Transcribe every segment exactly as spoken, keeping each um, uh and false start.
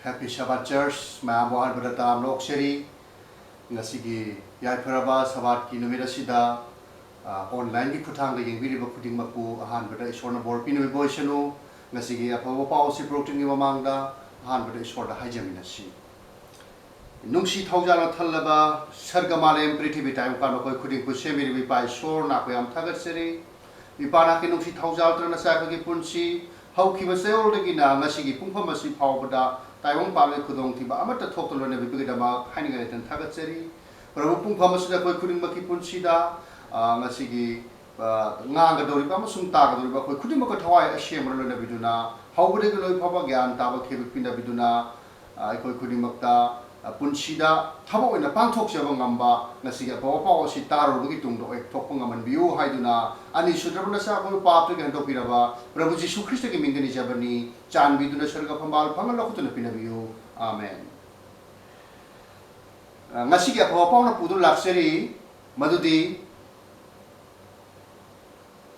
Happy Sabbath Church, ꯃꯌꯥꯝꯕꯨ ꯑꯍꯥꯟꯕꯗ ꯇꯔꯥꯝꯅ ꯑꯣꯛꯆꯔꯤ꯫ ꯉꯁꯤꯒꯤ ꯌꯥꯏꯐꯔꯕ ꯁꯕꯥꯠꯀꯤ ꯅꯨꯃꯤꯠ ꯑꯁꯤꯗ, ꯑ, online-ꯒꯤ ꯈꯨꯠꯊꯥꯡꯗ ꯌꯦꯡꯕꯤꯔꯤꯕ ꯈꯨꯗꯤꯡꯃꯛꯄꯨ ꯑꯍꯥꯟꯕꯗ ꯏꯁꯣꯔꯅ ꯕꯣꯔ ꯄꯤꯅꯕꯤꯕ ꯑꯣꯏꯁꯅꯨ꯫ ꯉꯁꯤꯒꯤ ꯑꯐꯕ ꯄꯥꯎ ꯑꯁꯤ ꯄꯨꯔꯛꯇ꯭ꯔꯤꯉꯩ ꯃꯃꯥꯡꯗ ꯑꯍꯥꯟꯕꯗ ꯏꯁꯣꯔꯗ ꯍꯥꯏꯖꯃꯤꯟꯅꯁꯤ꯫ ꯅꯨꯡꯁꯤ ꯊꯧꯖꯥꯜꯅ ꯊꯜꯂꯕ ꯁꯔꯒ ꯃꯥꯂꯦꯝ ꯄ꯭ꯔꯤꯊꯤꯕꯤ ꯇꯥꯏꯕꯪꯄꯥꯟ ꯃꯈꯣꯏ ꯈꯨꯗꯤꯡ ꯄꯨꯟꯁꯦꯝꯕꯤꯔꯤꯕ ꯏꯄꯥ ꯏꯁꯣꯔ, ꯅꯈꯣꯏ ꯌꯥꯝ ꯊꯥꯒꯠꯆꯔꯤ꯫ ꯏꯄꯥ ꯅꯍꯥꯛꯀꯤ ꯅꯨꯡꯁꯤ ꯊꯧꯖꯥꯜ ꯇꯔꯅ ꯆꯥꯏꯈꯣꯏꯒꯤ ꯄꯨꯟꯁꯤ ꯍꯧꯈꯤꯕ ꯆꯌꯣꯜꯗꯒꯤꯅ ꯉꯁꯤꯒꯤ ꯄꯨꯡꯐꯝ ꯑꯁꯤ ꯐꯥꯎꯕꯗ ꯇꯥꯏꯕꯪꯄꯥꯟꯒꯤ ꯈꯨꯗꯣꯡꯊꯤꯕ ꯑꯃꯠꯇ ꯊꯣꯛꯇ ꯂꯣꯏꯅꯕꯤꯕꯒꯤꯗꯃꯛ ꯍꯥꯏꯅꯤꯡꯉꯥꯏ ꯂꯩꯇꯅ ꯊꯥꯒꯠꯆꯔꯤ꯫ ꯄ꯭ꯔꯚꯨ, ꯄꯨꯡꯐꯝ ꯑꯁꯤꯗ ꯑꯩꯈꯣꯏ ꯈꯨꯗꯤꯡꯃꯛꯀꯤ ꯄꯨꯟꯁꯤꯗ, ꯑ, ꯉꯁꯤꯒꯤ, ꯑ, ꯉꯥꯡꯒꯗꯧꯔꯤꯕ ꯑꯃꯁꯨꯡ ꯇꯥꯒꯗꯧꯔꯤꯕ ꯑꯩꯈꯣꯏ ꯈꯨꯗꯤꯡꯃꯛꯀ ꯊꯋꯥꯏ ꯑꯁꯦꯡꯕꯅ ꯂꯣꯏꯅꯕꯤꯗꯨꯅ, ꯍꯧꯕꯗꯒꯤ ꯂꯣꯏ ꯐꯥꯎꯕ ꯒ꯭ꯌꯥꯟ ꯇꯥꯕ ꯈꯦꯕꯤꯛ ꯄꯤꯅꯕꯤꯗꯨꯅ, ꯑ, ꯑꯩꯈꯣꯏ ꯈꯨꯗꯤꯡꯃꯛꯇ, ꯑ, ꯄꯨꯟꯁꯤꯗ ꯊꯕꯛ ꯑꯣꯏꯅ ꯄꯥꯡꯊꯣꯛꯆꯕ ꯉꯝꯕ ꯉꯁꯤꯒꯤ ꯑꯐꯕ ꯄꯥꯎ ꯑꯁꯤ ꯇꯥꯔꯨꯕꯒꯤ ꯇꯨꯡꯗ ꯑꯣꯏꯊꯣꯛꯄ ꯉꯝꯍꯟꯕꯤꯌꯨ ꯍꯥꯏꯗꯨꯅ, ꯑꯅꯤꯁꯨꯗ꯭ꯔꯕ ꯅꯆꯥ ꯑꯩꯈꯣꯏꯕꯨ ꯄꯥꯞꯇꯒꯤ ꯍꯟꯗꯣꯛꯄꯤꯔꯕ ꯄ꯭ꯔꯚꯨ ꯖꯤꯁꯨ ꯈ꯭ꯔꯤꯁꯇꯒꯤ ꯃꯤꯡꯗ ꯅꯤꯖꯕꯅꯤ꯫ ꯆꯥꯟꯕꯤꯗꯨꯅ ꯁꯔꯒ ꯐꯝꯕꯥꯜ ꯐꯪꯍꯟ ꯂꯧꯈꯠꯇꯨꯅ ꯄꯤꯅꯕꯤꯌꯨ꯫ ꯑꯥꯃꯦꯟ꯫ ꯑ, ꯉꯁꯤꯒꯤ ꯑꯐꯕ ꯄꯥꯎꯅ ꯄꯨꯗꯨꯅ ꯂꯥꯛꯆꯔꯤ, ꯃꯗꯨꯗꯤ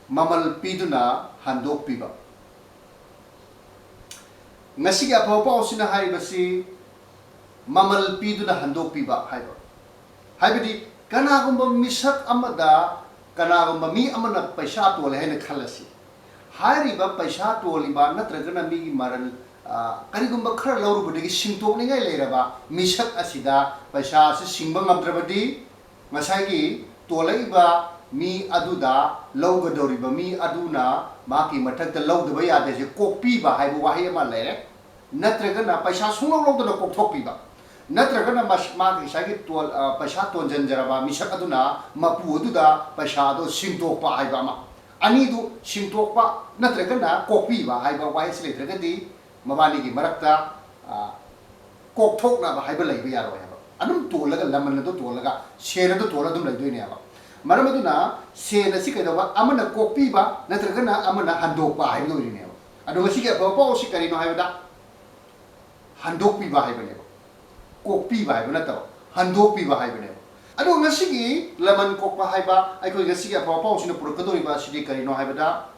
ꯃꯃꯜ ꯄꯤꯗꯨꯅ ꯍꯟꯗꯣꯛꯄꯤꯕ꯫ ꯉꯁꯤꯒꯤ ꯑꯐꯕ ꯄꯥꯎꯁꯤꯅ ꯍꯥꯏꯔꯤꯕꯁꯤ ꯃꯃꯜ ꯄꯤꯗꯨꯅ ꯍꯟꯗꯣꯛꯄꯤꯕ ꯍꯥꯏꯕ꯫ ꯍꯥꯏꯕꯗꯤ ꯀꯅꯥꯒꯨꯝꯕ ꯃꯤꯁꯛ ꯑꯃꯗ ꯀꯅꯥꯒꯨꯝꯕ ꯃꯤ ꯑꯃꯅ ꯄꯩꯁꯥ ꯇꯣꯜꯂꯦ ꯍꯥꯏꯅ ꯈꯜꯂꯁꯤ꯫ ꯍꯥꯏꯔꯤꯕ ꯄꯩꯁꯥ ꯇꯣꯜꯂꯤꯕ ꯅꯠꯇ꯭ꯔꯒꯅ ꯃꯤꯒꯤ ꯃꯔꯜ, ꯑ, ꯀꯔꯤꯒꯨꯝꯕ ꯈꯔ ꯂꯧꯔꯨꯕꯗꯒꯤ ꯁꯤꯡꯇꯣꯛꯅꯤꯡꯉꯥꯏ ꯂꯩꯔꯕ ꯃꯤꯁꯛ ꯑꯁꯤꯗ ꯄꯩꯁꯥ ꯑꯁꯤ ꯁꯤꯡꯕ ꯉꯝꯗ꯭ꯔꯕꯗꯤ, ꯉꯁꯥꯏꯒꯤ ꯇꯣꯜꯂꯛꯏꯕ ꯃꯤ ꯑꯗꯨꯗ ꯂꯧꯒꯗꯧꯔꯤꯕ ꯃꯤ ꯑꯗꯨꯅ ꯃꯍꯥꯛꯀꯤ ꯃꯊꯛꯇ ꯂꯧꯗꯕ ꯌꯥꯗꯦꯁꯦ ꯀꯣꯛꯄꯤꯕ ꯍꯥꯏꯕ ꯋꯥꯍꯩ ꯑꯃ ꯂꯩꯔꯦ꯫ ꯅꯠꯇ꯭ꯔꯒꯅ ꯄꯩꯁꯥ ꯁꯨꯡꯂꯧ ꯂꯧꯗꯅ ꯀꯣꯛꯊꯣꯛꯄꯤꯕ, ꯅꯠꯇ꯭ꯔꯒꯅ ꯃꯁ-, ꯃꯥꯒꯤ ꯉꯁꯥꯏꯒꯤ ꯇꯣꯜ-, ꯑ, ꯄꯩꯁꯥ ꯇꯣꯟꯖꯟꯖꯔꯕ ꯃꯤꯁꯛ ꯑꯗꯨꯅ ꯃꯄꯨ ꯑꯗꯨꯗ ꯄꯩꯁꯥ ꯑꯗꯨ ꯁꯤꯡꯗꯣꯛꯄ ꯍꯥꯏꯕ ꯑꯃ꯫ ꯑꯅꯤꯗꯨ ꯁꯤꯡꯗꯣꯛꯄ ꯅꯠꯇ꯭ꯔꯒꯅ ꯀꯣꯛꯄꯤꯕ ꯍꯥꯏꯕ ꯋꯥꯍꯩꯁꯤ ꯂꯩꯇ꯭ꯔꯒꯗꯤ ꯃꯕꯥꯅꯤꯒꯤ ꯃꯔꯛꯇ, ꯑ, ꯀꯣꯛꯊꯣꯛꯅꯕ ꯍꯥꯏꯕ ꯂꯩꯕ ꯌꯥꯔꯣꯏ ꯍꯥꯏꯕ꯫ ꯑꯗꯨꯝ ꯇꯣꯜꯂꯒ, ꯂꯃꯟ ꯑꯗꯨ ꯇꯣꯜꯂꯒ, ꯁꯦꯟ ꯑꯗꯨ ꯇꯣꯜꯂ ꯑꯗꯨꯝ ꯂꯩꯗꯣꯏꯅꯦꯕ꯫ ꯃꯔꯝ ꯑꯗꯨꯅ ꯁꯦꯟ ꯑꯁꯤ ꯀꯩꯗꯧꯕ? ꯑꯃꯅ ꯀꯣꯛꯄꯤꯕ ꯅꯠꯇ꯭ꯔꯒꯅ ꯑꯃꯅ ꯍꯟꯗꯣꯛꯄ ꯍꯥꯏꯕꯗꯨ ꯑꯣꯏꯗꯣꯏꯅꯦꯕ꯫ ꯑꯗꯣ ꯉꯁꯤꯒꯤ ꯑꯐꯕ ꯄꯥꯎ ꯑꯁꯤ ꯀꯔꯤꯅꯣ ꯍꯥꯏꯕꯗ, ꯍꯟꯗꯣꯛꯄꯤꯕ ꯍꯥꯏꯕꯅꯦꯕ꯫ ꯀꯣꯛꯄꯤꯕ ꯍꯥꯏꯕ ꯅꯠꯇꯕ, ꯍꯟꯗꯣꯛꯄꯤꯕ ꯍꯥꯏꯕꯅꯦꯕ꯫ ꯑꯗꯣ ꯉꯁꯤꯒꯤ ꯂꯃꯟ ꯀꯣꯛꯄ ꯍꯥꯏꯕ ꯑꯩꯈꯣꯏ ꯉꯁꯤꯒꯤ ꯑꯐꯕ ꯄꯥꯎꯁꯤꯅ ꯄꯨꯔꯛꯀꯗꯧꯔꯤꯕ ꯑꯁꯤꯗꯤ ꯀꯔꯤꯅꯣ ꯍꯥꯏꯕꯗ,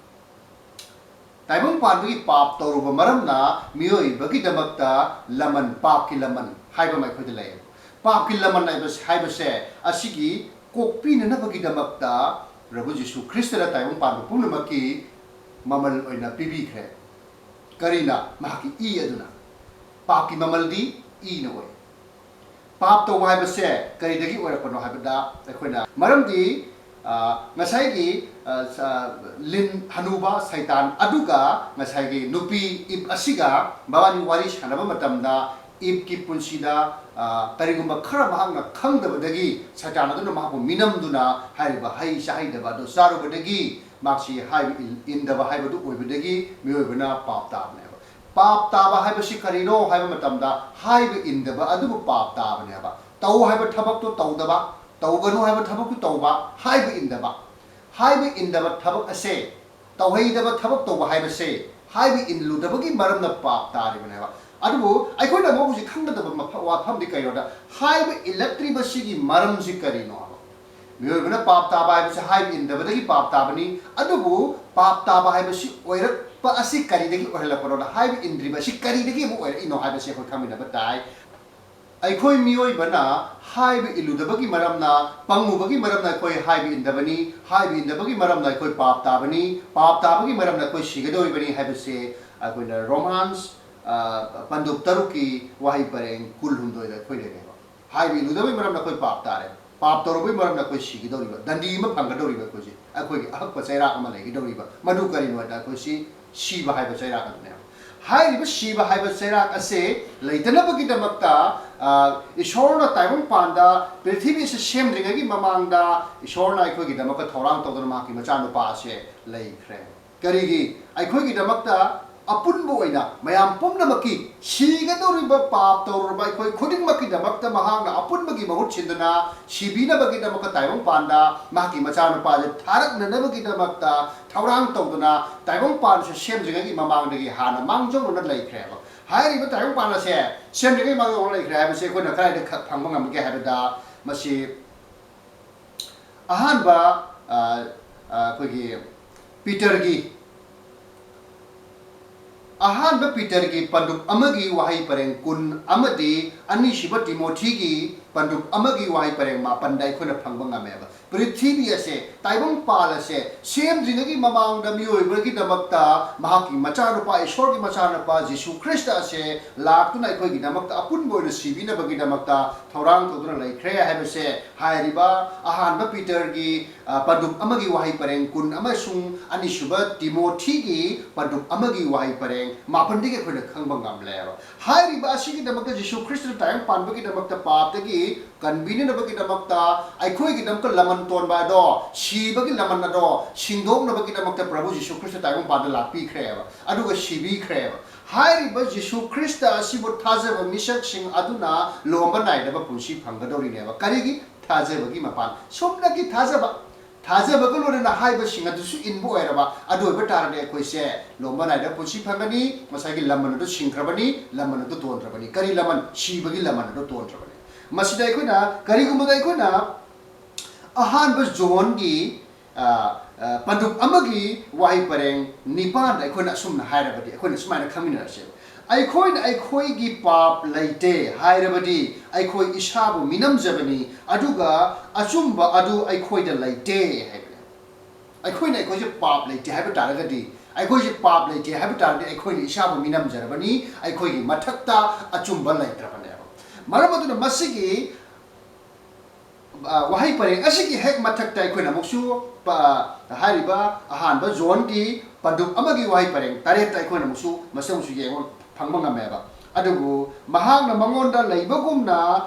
ꯇꯥꯏꯕꯪ ꯄꯥꯟꯕꯒꯤ ꯄꯥꯞ ꯇꯧꯔꯨꯕ ꯃꯔꯝꯅ ꯃꯤꯑꯣꯏꯕꯒꯤꯗꯃꯛꯇ ꯂꯃꯟ, ꯄꯥꯞꯀꯤ ꯂꯃꯟ ꯍꯥꯏꯕ ꯑꯃ ꯑꯩꯈꯣꯏꯗ ꯂꯩꯌꯦꯕ꯫ ꯄꯥꯞꯀꯤ ꯂꯃꯟ ꯍꯥꯏꯕꯁꯦ, ꯍꯥꯏꯕꯁꯦ ꯑꯁꯤꯒꯤ ꯀꯣꯛꯄꯤꯅꯅꯕꯒꯤꯗꯃꯛꯇ ꯄ꯭ꯔꯚꯨ ꯖꯤꯁꯨ ꯈ꯭ꯔꯤꯁꯇꯅ ꯇꯥꯏꯕꯪ ꯄꯥꯟꯕ ꯄꯨꯝꯅꯃꯛꯀꯤ ꯃꯃꯜ ꯑꯣꯏꯅ ꯄꯤꯕꯤꯈ꯭ꯔꯦ꯫ ꯀꯔꯤꯅ? ꯃꯍꯥꯛꯀꯤ ꯏ ꯑꯗꯨꯅ꯫ ꯄꯥꯞꯀꯤ ꯃꯃꯜꯗꯤ ꯏꯅ ꯑꯣꯏ꯫ ꯄꯥꯞ ꯇꯧꯕ ꯍꯥꯏꯕꯁꯦ ꯀꯔꯤꯗꯒꯤ ꯑꯣꯏꯔꯛꯄꯅꯣ ꯍꯥꯏꯕꯗ, ꯑꯩꯈꯣꯏꯅ, ꯃꯔꯝꯗꯤ, ꯑ, ꯉꯁꯥꯏꯒꯤ, ꯑ, ꯁ-, ꯂꯤꯟ ꯍꯅꯨꯕ ꯁꯩꯇꯥꯟ ꯑꯗꯨꯒ ꯉꯁꯥꯏꯒꯤ ꯅꯨꯄꯤ ꯏꯞ ꯑꯁꯤꯒ ꯃꯕꯥꯅꯤ ꯋꯥꯔꯤ ꯁꯥꯟꯅꯕ ꯃꯇꯝꯗ, ꯏꯞꯀꯤ ꯄꯨꯟꯁꯤꯗ, ꯑ, ꯀꯔꯤꯒꯨꯝꯕ ꯈꯔ ꯃꯍꯥꯛꯅ ꯈꯪꯗꯕꯗꯒꯤ ꯁꯩꯇꯥꯟ ꯑꯗꯨꯅ ꯃꯍꯥꯛꯄꯨ ꯃꯤꯅꯝꯗꯨꯅ ꯍꯥꯏꯔꯤꯕ ꯍꯩ ꯆꯥꯍꯩꯗꯕ ꯑꯗꯨ ꯆꯥꯔꯨꯕꯗꯒꯤ ꯃꯍꯥꯛꯁꯤ ꯍꯥꯏꯕ ꯏꯟ-, ꯏꯟꯗꯕ ꯍꯥꯏꯕꯗꯨ ꯑꯣꯏꯕꯗꯒꯤ ꯃꯤꯑꯣꯏꯕꯅ ꯄꯥꯞ ꯇꯥꯕꯅꯦꯕ꯫ ꯄꯥꯞ ꯇꯥꯕ ꯍꯥꯏꯕꯁꯤ ꯀꯔꯤꯅꯣ ꯍꯥꯏꯕ ꯃꯇꯝꯗ, ꯍꯥꯏꯕ ꯏꯟꯗꯕ ꯑꯗꯨꯕꯨ ꯄꯥꯞ ꯇꯥꯕꯅꯦꯕ꯫ ꯇꯧ ꯍꯥꯏꯕ ꯊꯕꯛꯇꯨ ꯇꯧꯗꯕ, ꯇꯧꯒꯅꯨ ꯍꯥꯏꯕ ꯊꯕꯛꯇꯨ ꯇꯧꯕ, ꯍꯥꯏꯕ ꯏꯟꯗꯕ꯫ ꯍꯥꯏꯕ ꯏꯟꯗꯕ ꯊꯕꯛ ꯑꯁꯦ, ꯇꯧꯍꯩꯗꯕ ꯊꯕꯛ ꯇꯧꯕ ꯍꯥꯏꯕꯁꯦ, ꯍꯥꯏꯕ ꯏꯟꯂꯨꯗꯕꯒꯤ ꯃꯔꯝꯅ ꯄꯥꯞ ꯇꯥꯔꯤꯕꯅꯦꯕ꯫ ꯑꯗꯨꯕꯨ ꯑꯩꯈꯣꯏꯅ ꯑꯃꯨꯛ ꯍꯧꯖꯤꯛ ꯈꯪꯒꯗꯕ ꯃꯐ-, ꯋꯥꯐꯝꯗꯤ ꯀꯔꯤꯅꯣꯗ, ꯍꯥꯏꯕ ꯏꯜꯂꯛꯇ꯭ꯔꯤꯕꯁꯤꯒꯤ ꯃꯔꯝꯁꯤ ꯀꯔꯤꯅꯣ ꯍꯥꯏꯕ꯫ ꯃꯤꯑꯣꯏꯕꯅ ꯄꯥꯞ ꯇꯥꯕ ꯍꯥꯏꯕꯁꯤ ꯍꯥꯏꯕ ꯏꯟꯗꯕꯗꯒꯤ ꯄꯥꯞ ꯇꯥꯕꯅꯤ꯫ ꯑꯗꯨꯕꯨ ꯄꯥꯞ ꯇꯥꯕ ꯍꯥꯏꯕꯁꯤ ꯑꯣꯏꯔꯛꯄ ꯑꯁꯤ ꯀꯔꯤꯗꯒꯤ ꯑꯣꯏꯍꯜꯂꯛꯄꯅꯣꯗ, ꯍꯥꯏꯕ ꯏꯟꯗ꯭ꯔꯤꯕ ꯑꯁꯤ ꯀꯔꯤꯗꯒꯤ ꯑꯃꯨꯛ ꯑꯣꯏꯔꯛꯏꯅꯣ ꯍꯥꯏꯕꯁꯤ ꯑꯩꯈꯣꯏ ꯈꯪꯃꯤꯟꯅꯕ ꯇꯥꯏ꯫ ꯑꯩꯈꯣꯏ ꯃꯤꯑꯣꯏꯕꯅ ꯍꯥꯏꯕ ꯏꯜꯂꯨꯗꯕꯒꯤ ꯃꯔꯝꯅ, ꯄꯪꯉꯨꯕꯒꯤ ꯃꯔꯝꯅ ꯑꯩꯈꯣꯏ ꯍꯥꯏꯕ ꯏꯟꯗꯕꯅꯤ꯫ ꯍꯥꯏꯕ ꯏꯟꯗꯕꯒꯤ ꯃꯔꯝꯅ ꯑꯩꯈꯣꯏ ꯄꯥꯞ ꯇꯥꯕꯅꯤ꯫ ꯄꯥꯞ ꯇꯥꯕꯒꯤ ꯃꯔꯝꯅ ꯑꯩꯈꯣꯏ ꯁꯤꯒꯗꯧꯔꯤꯕꯅꯤ ꯍꯥꯏꯕꯁꯦ ꯑꯩꯈꯣꯏꯅ ꯔꯣꯃꯥꯟꯁ, ꯑ, ꯄꯟꯗꯨꯞ ꯇꯔꯨꯛꯀꯤ ꯋꯥꯍꯩ ꯄꯔꯦꯡ ꯀꯨꯟꯍꯨꯝꯗꯣꯏꯗ ꯑꯩꯈꯣꯏ ꯂꯩꯔꯦꯕ꯫ ꯍꯥꯏꯕ ꯏꯜꯂꯨꯗꯕꯒꯤ ꯃꯔꯝꯅ ꯑꯩꯈꯣꯏ ꯄꯥꯞ ꯇꯥꯔꯦ꯫ ꯄꯥꯞ ꯇꯧꯔꯨꯕꯒꯤ ꯃꯔꯝꯅ ꯑꯩꯈꯣꯏ ꯁꯤꯒꯗꯧꯔꯤꯕ, ꯗꯟꯗꯤ ꯑꯃ ꯐꯪꯒꯗꯧꯔꯤꯕ, ꯑꯩꯈꯣꯏꯁꯦ, ꯑꯩꯈꯣꯏꯒꯤ ꯑꯍꯛꯄ ꯆꯩꯔꯥꯛ ꯑꯃ ꯂꯩꯒꯗꯧꯔꯤꯕ꯫ ꯃꯗꯨ ꯀꯔꯤꯅꯣ ꯍꯥꯏꯗ, ꯑꯩꯈꯣꯏꯁꯤ ꯁꯤꯕ ꯍꯥꯏꯕ ꯆꯩꯔꯥꯛ ꯑꯗꯨꯅꯦꯕ꯫ ꯍꯥꯏꯔꯤꯕ ꯁꯤꯕ ꯍꯥꯏꯕ ꯆꯩꯔꯥꯛ ꯑꯁꯦ ꯂꯩꯇꯅꯕꯒꯤꯗꯃꯛꯇ, ꯑ, ꯏꯁꯣꯔꯅ ꯇꯥꯏꯕꯪꯄꯥꯟꯗ ꯄ꯭ꯔꯤꯊꯤꯕꯤ ꯑꯁꯤ ꯁꯦꯝꯗ꯭ꯔꯤꯉꯩꯒꯤ ꯃꯃꯥꯡꯗ ꯏꯁꯣꯔꯅ ꯑꯩꯈꯣꯏꯒꯤꯗꯃꯛꯇ ꯊꯧꯔꯥꯡ ꯇꯧꯗꯨꯅ ꯃꯍꯥꯛꯀꯤ ꯃꯆꯥꯅꯨꯄꯥ ꯑꯁꯦ ꯂꯩꯈ꯭ꯔꯦ꯫ ꯀꯔꯤꯒꯤ? ꯑꯩꯈꯣꯏꯒꯤꯗꯃꯛꯇ ꯑꯄꯨꯟꯕ ꯑꯣꯏꯅ ꯃꯌꯥꯝ ꯄꯨꯝꯅꯃꯛꯀꯤ, ꯁꯤꯒꯗꯧꯔꯤꯕ ꯄꯥꯞ ꯇꯧꯔꯨꯔꯕ ꯑꯩꯈꯣꯏ ꯈꯨꯗꯤꯡꯃꯛꯀꯤꯗꯃꯛꯇ ꯃꯍꯥꯛꯅ ꯑꯄꯨꯟꯕꯒꯤ ꯃꯍꯨꯠ ꯁꯤꯟꯗꯨꯅ ꯁꯤꯕꯤꯅꯕꯒꯤꯗꯃꯛꯇ ꯇꯥꯏꯕꯪꯄꯥꯟꯗ ꯃꯍꯥꯛꯀꯤ ꯃꯆꯥꯅꯨꯄꯥꯁꯦ ꯊꯥꯔꯛꯅꯅꯕꯒꯤꯗꯃꯛꯇ ꯊꯧꯔꯥꯡ ꯇꯧꯗꯨꯅ ꯇꯥꯏꯕꯪꯄꯥꯟꯁꯦ ꯁꯦꯝꯗ꯭ꯔꯤꯉꯩꯒꯤ ꯃꯃꯥꯡꯗꯒꯤ ꯍꯥꯟꯅ ꯃꯥꯡꯖꯧꯅꯅ ꯂꯩꯈ꯭ꯔꯦꯕ꯫ ꯍꯥꯏꯔꯤꯕ ꯇꯥꯏꯕꯪꯄꯥꯟ ꯑꯁꯦ ꯁꯦꯝꯗ꯭ꯔꯤꯉꯩ ꯃꯥꯡꯖꯧꯅꯅ ꯂꯩꯈ꯭ꯔꯦ ꯍꯥꯏꯕꯁꯦ ꯑꯩꯈꯣꯏꯅ ꯀꯗꯥꯏꯗ ꯈꯛ ꯐꯪꯕ ꯉꯝꯒꯦ ꯍꯥꯏꯕꯗ, ꯃꯁꯤ ꯑꯍꯥꯟꯕ, ꯑ, ꯑ, ꯑꯩꯈꯣꯏꯒꯤ ꯄꯤꯇꯔꯒꯤ ꯑꯍꯥꯟꯕ ꯄꯤꯇꯔꯒꯤ ꯄꯟꯗꯨꯞ ꯑꯃꯒꯤ ꯋꯥꯍꯩ ꯄꯔꯦꯡ ꯀꯨꯟ ꯑꯃꯗꯤ ꯑꯅꯤꯁꯨꯕ ꯇꯤꯃꯣꯊꯤꯒꯤ ꯄꯟꯗꯨꯞ ꯑꯃꯒꯤ ꯋꯥꯍꯩ ꯄꯔꯦꯡ ꯃꯥꯄꯟꯗ ꯑꯩꯈꯣꯏꯅ ꯐꯪꯕ ꯉꯝꯃꯦꯕ꯫ ꯄ꯭ꯔꯤꯊꯤꯕꯤ ꯑꯁꯦ ꯇꯥꯏꯕꯪꯄꯥꯜ ꯑꯁꯦ ꯁꯦꯝꯗ꯭ꯔꯤꯉꯩꯒꯤ ꯃꯃꯥꯡꯗ ꯃꯤꯑꯣꯏꯕꯒꯤꯗꯃꯛꯇ ꯃꯍꯥꯛꯀꯤ ꯃꯆꯥꯅꯨꯄꯥ, ꯏꯁꯣꯔꯒꯤ ꯃꯆꯥꯅꯨꯄꯥ ꯖꯤꯁꯨ ꯈ꯭ꯔꯤꯁꯇ ꯑꯁꯦ ꯂꯥꯛꯇꯨꯅ ꯑꯩꯈꯣꯏꯒꯤꯗꯃꯛꯇ ꯑꯄꯨꯟꯕ ꯑꯣꯏꯅ ꯁꯤꯕꯤꯅꯕꯒꯤꯗꯃꯛꯇ ꯊꯧꯔꯥꯡ ꯇꯧꯗꯨꯅ ꯂꯩꯈ꯭ꯔꯦ ꯍꯥꯏꯕꯁꯦ ꯍꯥꯏꯔꯤꯕ ꯑꯍꯥꯟꯕ ꯄꯤꯇꯔꯒꯤ, ꯑ, ꯄꯟꯗꯨꯞ ꯑꯃꯒꯤ ꯋꯥꯍꯩ ꯄꯔꯦꯡ ꯀꯨꯟ ꯑꯃꯁꯨꯡ ꯑꯅꯤꯁꯨꯕ ꯇꯤꯃꯣꯊꯤꯒꯤ ꯄꯟꯗꯨꯞ ꯑꯃꯒꯤ ꯋꯥꯍꯩ ꯄꯔꯦꯡ ꯃꯥꯄꯟꯗꯒꯤ ꯑꯩꯈꯣꯏꯅ ꯈꯪꯕ ꯉꯝꯂꯦꯕ꯫ ꯍꯥꯏꯔꯤꯕ ꯑꯁꯤꯒꯤꯗꯃꯛꯇ ꯖꯤꯁꯨ ꯈ꯭ꯔꯤꯁꯇꯅ ꯇꯥꯏꯕꯪ ꯄꯥꯟꯕꯒꯤꯗꯃꯛꯇ ꯄꯥꯞꯇꯒꯤ ꯀꯟꯕꯤꯅꯅꯕꯒꯤꯗꯃꯛꯇ ꯑꯩꯈꯣꯏꯒꯤꯗꯃꯛꯇ ꯂꯃꯟ ꯇꯣꯟꯕ ꯑꯗꯣ, ꯁꯤꯕꯒꯤ ꯂꯃꯟ ꯑꯗꯣ ꯁꯤꯡꯗꯣꯛꯅꯕꯒꯤꯗꯃꯛꯇ ꯄ꯭ꯔꯚꯨ ꯖꯤꯁꯨ ꯈ꯭ꯔꯤꯁꯇ ꯇꯥꯏꯕꯪ ꯄꯥꯟꯗ ꯂꯥꯛꯄꯤꯈ꯭ꯔꯦꯕ, ꯑꯗꯨꯒ ꯁꯤꯕꯤꯈ꯭ꯔꯦꯕ꯫ ꯍꯥꯏꯔꯤꯕ ꯖꯤꯁꯨ ꯈ꯭ꯔꯤꯁꯇ ꯑꯁꯤꯕꯨ ꯊꯥꯖꯕ ꯃꯤꯁꯛꯁꯤꯡ ꯑꯗꯨꯅ ꯂꯣꯝꯕ ꯅꯥꯏꯗꯕ ꯄꯨꯟꯁꯤ ꯐꯪꯒꯗꯧꯔꯤꯅꯦꯕ꯫ ꯀꯔꯤꯒꯤ? ꯊꯥꯖꯕꯒꯤ ꯃꯄꯥꯟ꯫ ꯁꯨꯞꯅꯒꯤ ꯊꯥꯖꯕ, ꯊꯥꯖꯕꯒ ꯂꯣꯏꯅꯅ ꯍꯥꯏꯕꯁꯤꯡ ꯑꯗꯨꯁꯨ ꯏꯟꯕ ꯑꯣꯏꯔꯕ, ꯑꯗꯨ ꯑꯣꯏꯕ ꯇꯥꯔꯗꯤ ꯑꯩꯈꯣꯏꯁꯦ ꯂꯣꯝꯕ ꯅꯥꯏꯗꯕ ꯄꯨꯟꯁꯤ ꯐꯪꯒꯅꯤ꯫ ꯉꯁꯥꯏꯒꯤ ꯂꯃꯟ ꯑꯗꯨ ꯁꯤꯡꯈ꯭ꯔꯕꯅꯤ, ꯂꯃꯟ ꯑꯗꯨ ꯇꯣꯟꯈ꯭ꯔꯕꯅꯤ꯫ ꯀꯔꯤ ꯂꯃꯟ? ꯁꯤꯕꯒꯤ ꯂꯃꯟ ꯑꯗꯨ ꯇꯣꯟꯈ꯭ꯔꯕꯅꯤ꯫ ꯃꯁꯤꯗ ꯑꯩꯈꯣꯏꯅ, ꯀꯔꯤꯒꯨꯝꯕꯗ ꯑꯩꯈꯣꯏꯅ ꯑꯍꯥꯟꯕ ꯖꯣꯟꯒꯤ, ꯑ, ꯑ, ꯄꯟꯗꯨꯞ ꯑꯃꯒꯤ ꯋꯥꯍꯩ ꯄꯔꯦꯡ ꯅꯤꯄꯥꯟꯗ ꯑꯩꯈꯣꯏꯅ ꯑꯁꯨꯝꯅ ꯍꯥꯏꯔꯕꯗꯤ, ꯑꯩꯈꯣꯏꯅ ꯁꯨꯃꯥꯏꯅ ꯈꯪꯃꯤꯟꯅꯔꯁꯦꯕ, "ꯑꯩꯈꯣꯏꯅ ꯑꯩꯈꯣꯏꯒꯤ ꯄꯥꯞ ꯂꯩꯇꯦ ꯍꯥꯏꯔꯕꯗꯤ ꯑꯩꯈꯣꯏ ꯏꯁꯥꯕꯨ ꯃꯤꯅꯝꯖꯕꯅꯤ, ꯑꯗꯨꯒ ꯑꯆꯨꯝꯕ ꯑꯗꯨ ꯑꯩꯈꯣꯏꯗ ꯂꯩꯇꯦ" ꯍꯥꯏꯕꯅꯦ꯫ ꯑꯩꯈꯣꯏꯅ ꯑꯩꯈꯣꯏꯁꯦ ꯄꯥꯞ ꯂꯩꯇꯦ ꯍꯥꯏꯕ ꯇꯥꯔꯒꯗꯤ, ꯑꯩꯈꯣꯏꯁꯦ ꯄꯥꯞ ꯂꯩꯇꯦ ꯍꯥꯏꯕ ꯇꯥꯔꯒꯗꯤ ꯑꯩꯈꯣꯏꯅ ꯏꯁꯥꯕꯨ ꯃꯤꯅꯝꯖꯔꯕꯅꯤ, ꯑꯩꯈꯣꯏꯒꯤ ꯃꯊꯛꯇ ꯑꯆꯨꯝꯕ ꯂꯩꯇ꯭ꯔꯕꯅꯦꯕ꯫ ꯃꯔꯝ ꯑꯗꯨꯅ ꯃꯁꯤꯒꯤ, ꯑ, ꯋꯥꯍꯩ ꯄꯔꯦꯡ ꯑꯁꯤꯒꯤ ꯍꯦꯛ ꯃꯊꯛꯇ ꯑꯩꯈꯣꯏꯅ ꯑꯃꯨꯛꯁꯨ ꯄ-, ꯍꯥꯏꯔꯤꯕ ꯑꯍꯥꯟꯕ ꯖꯣꯟꯒꯤ ꯄꯟꯗꯨꯞ ꯑꯃꯒꯤ ꯋꯥꯍꯩ ꯄꯔꯦꯡ ꯇꯔꯦꯠꯇ ꯑꯩꯈꯣꯏꯅ ꯑꯃꯨꯛꯁꯨ ꯃꯁꯤ ꯑꯃꯨꯛꯁꯨ ꯌꯦꯡꯕ ꯐꯪꯕ ꯉꯝꯃꯦꯕ꯫ ꯑꯗꯨꯕꯨ ꯃꯍꯥꯛꯅ ꯃꯉꯣꯟꯗ ꯂꯩꯕꯒꯨꯝꯅ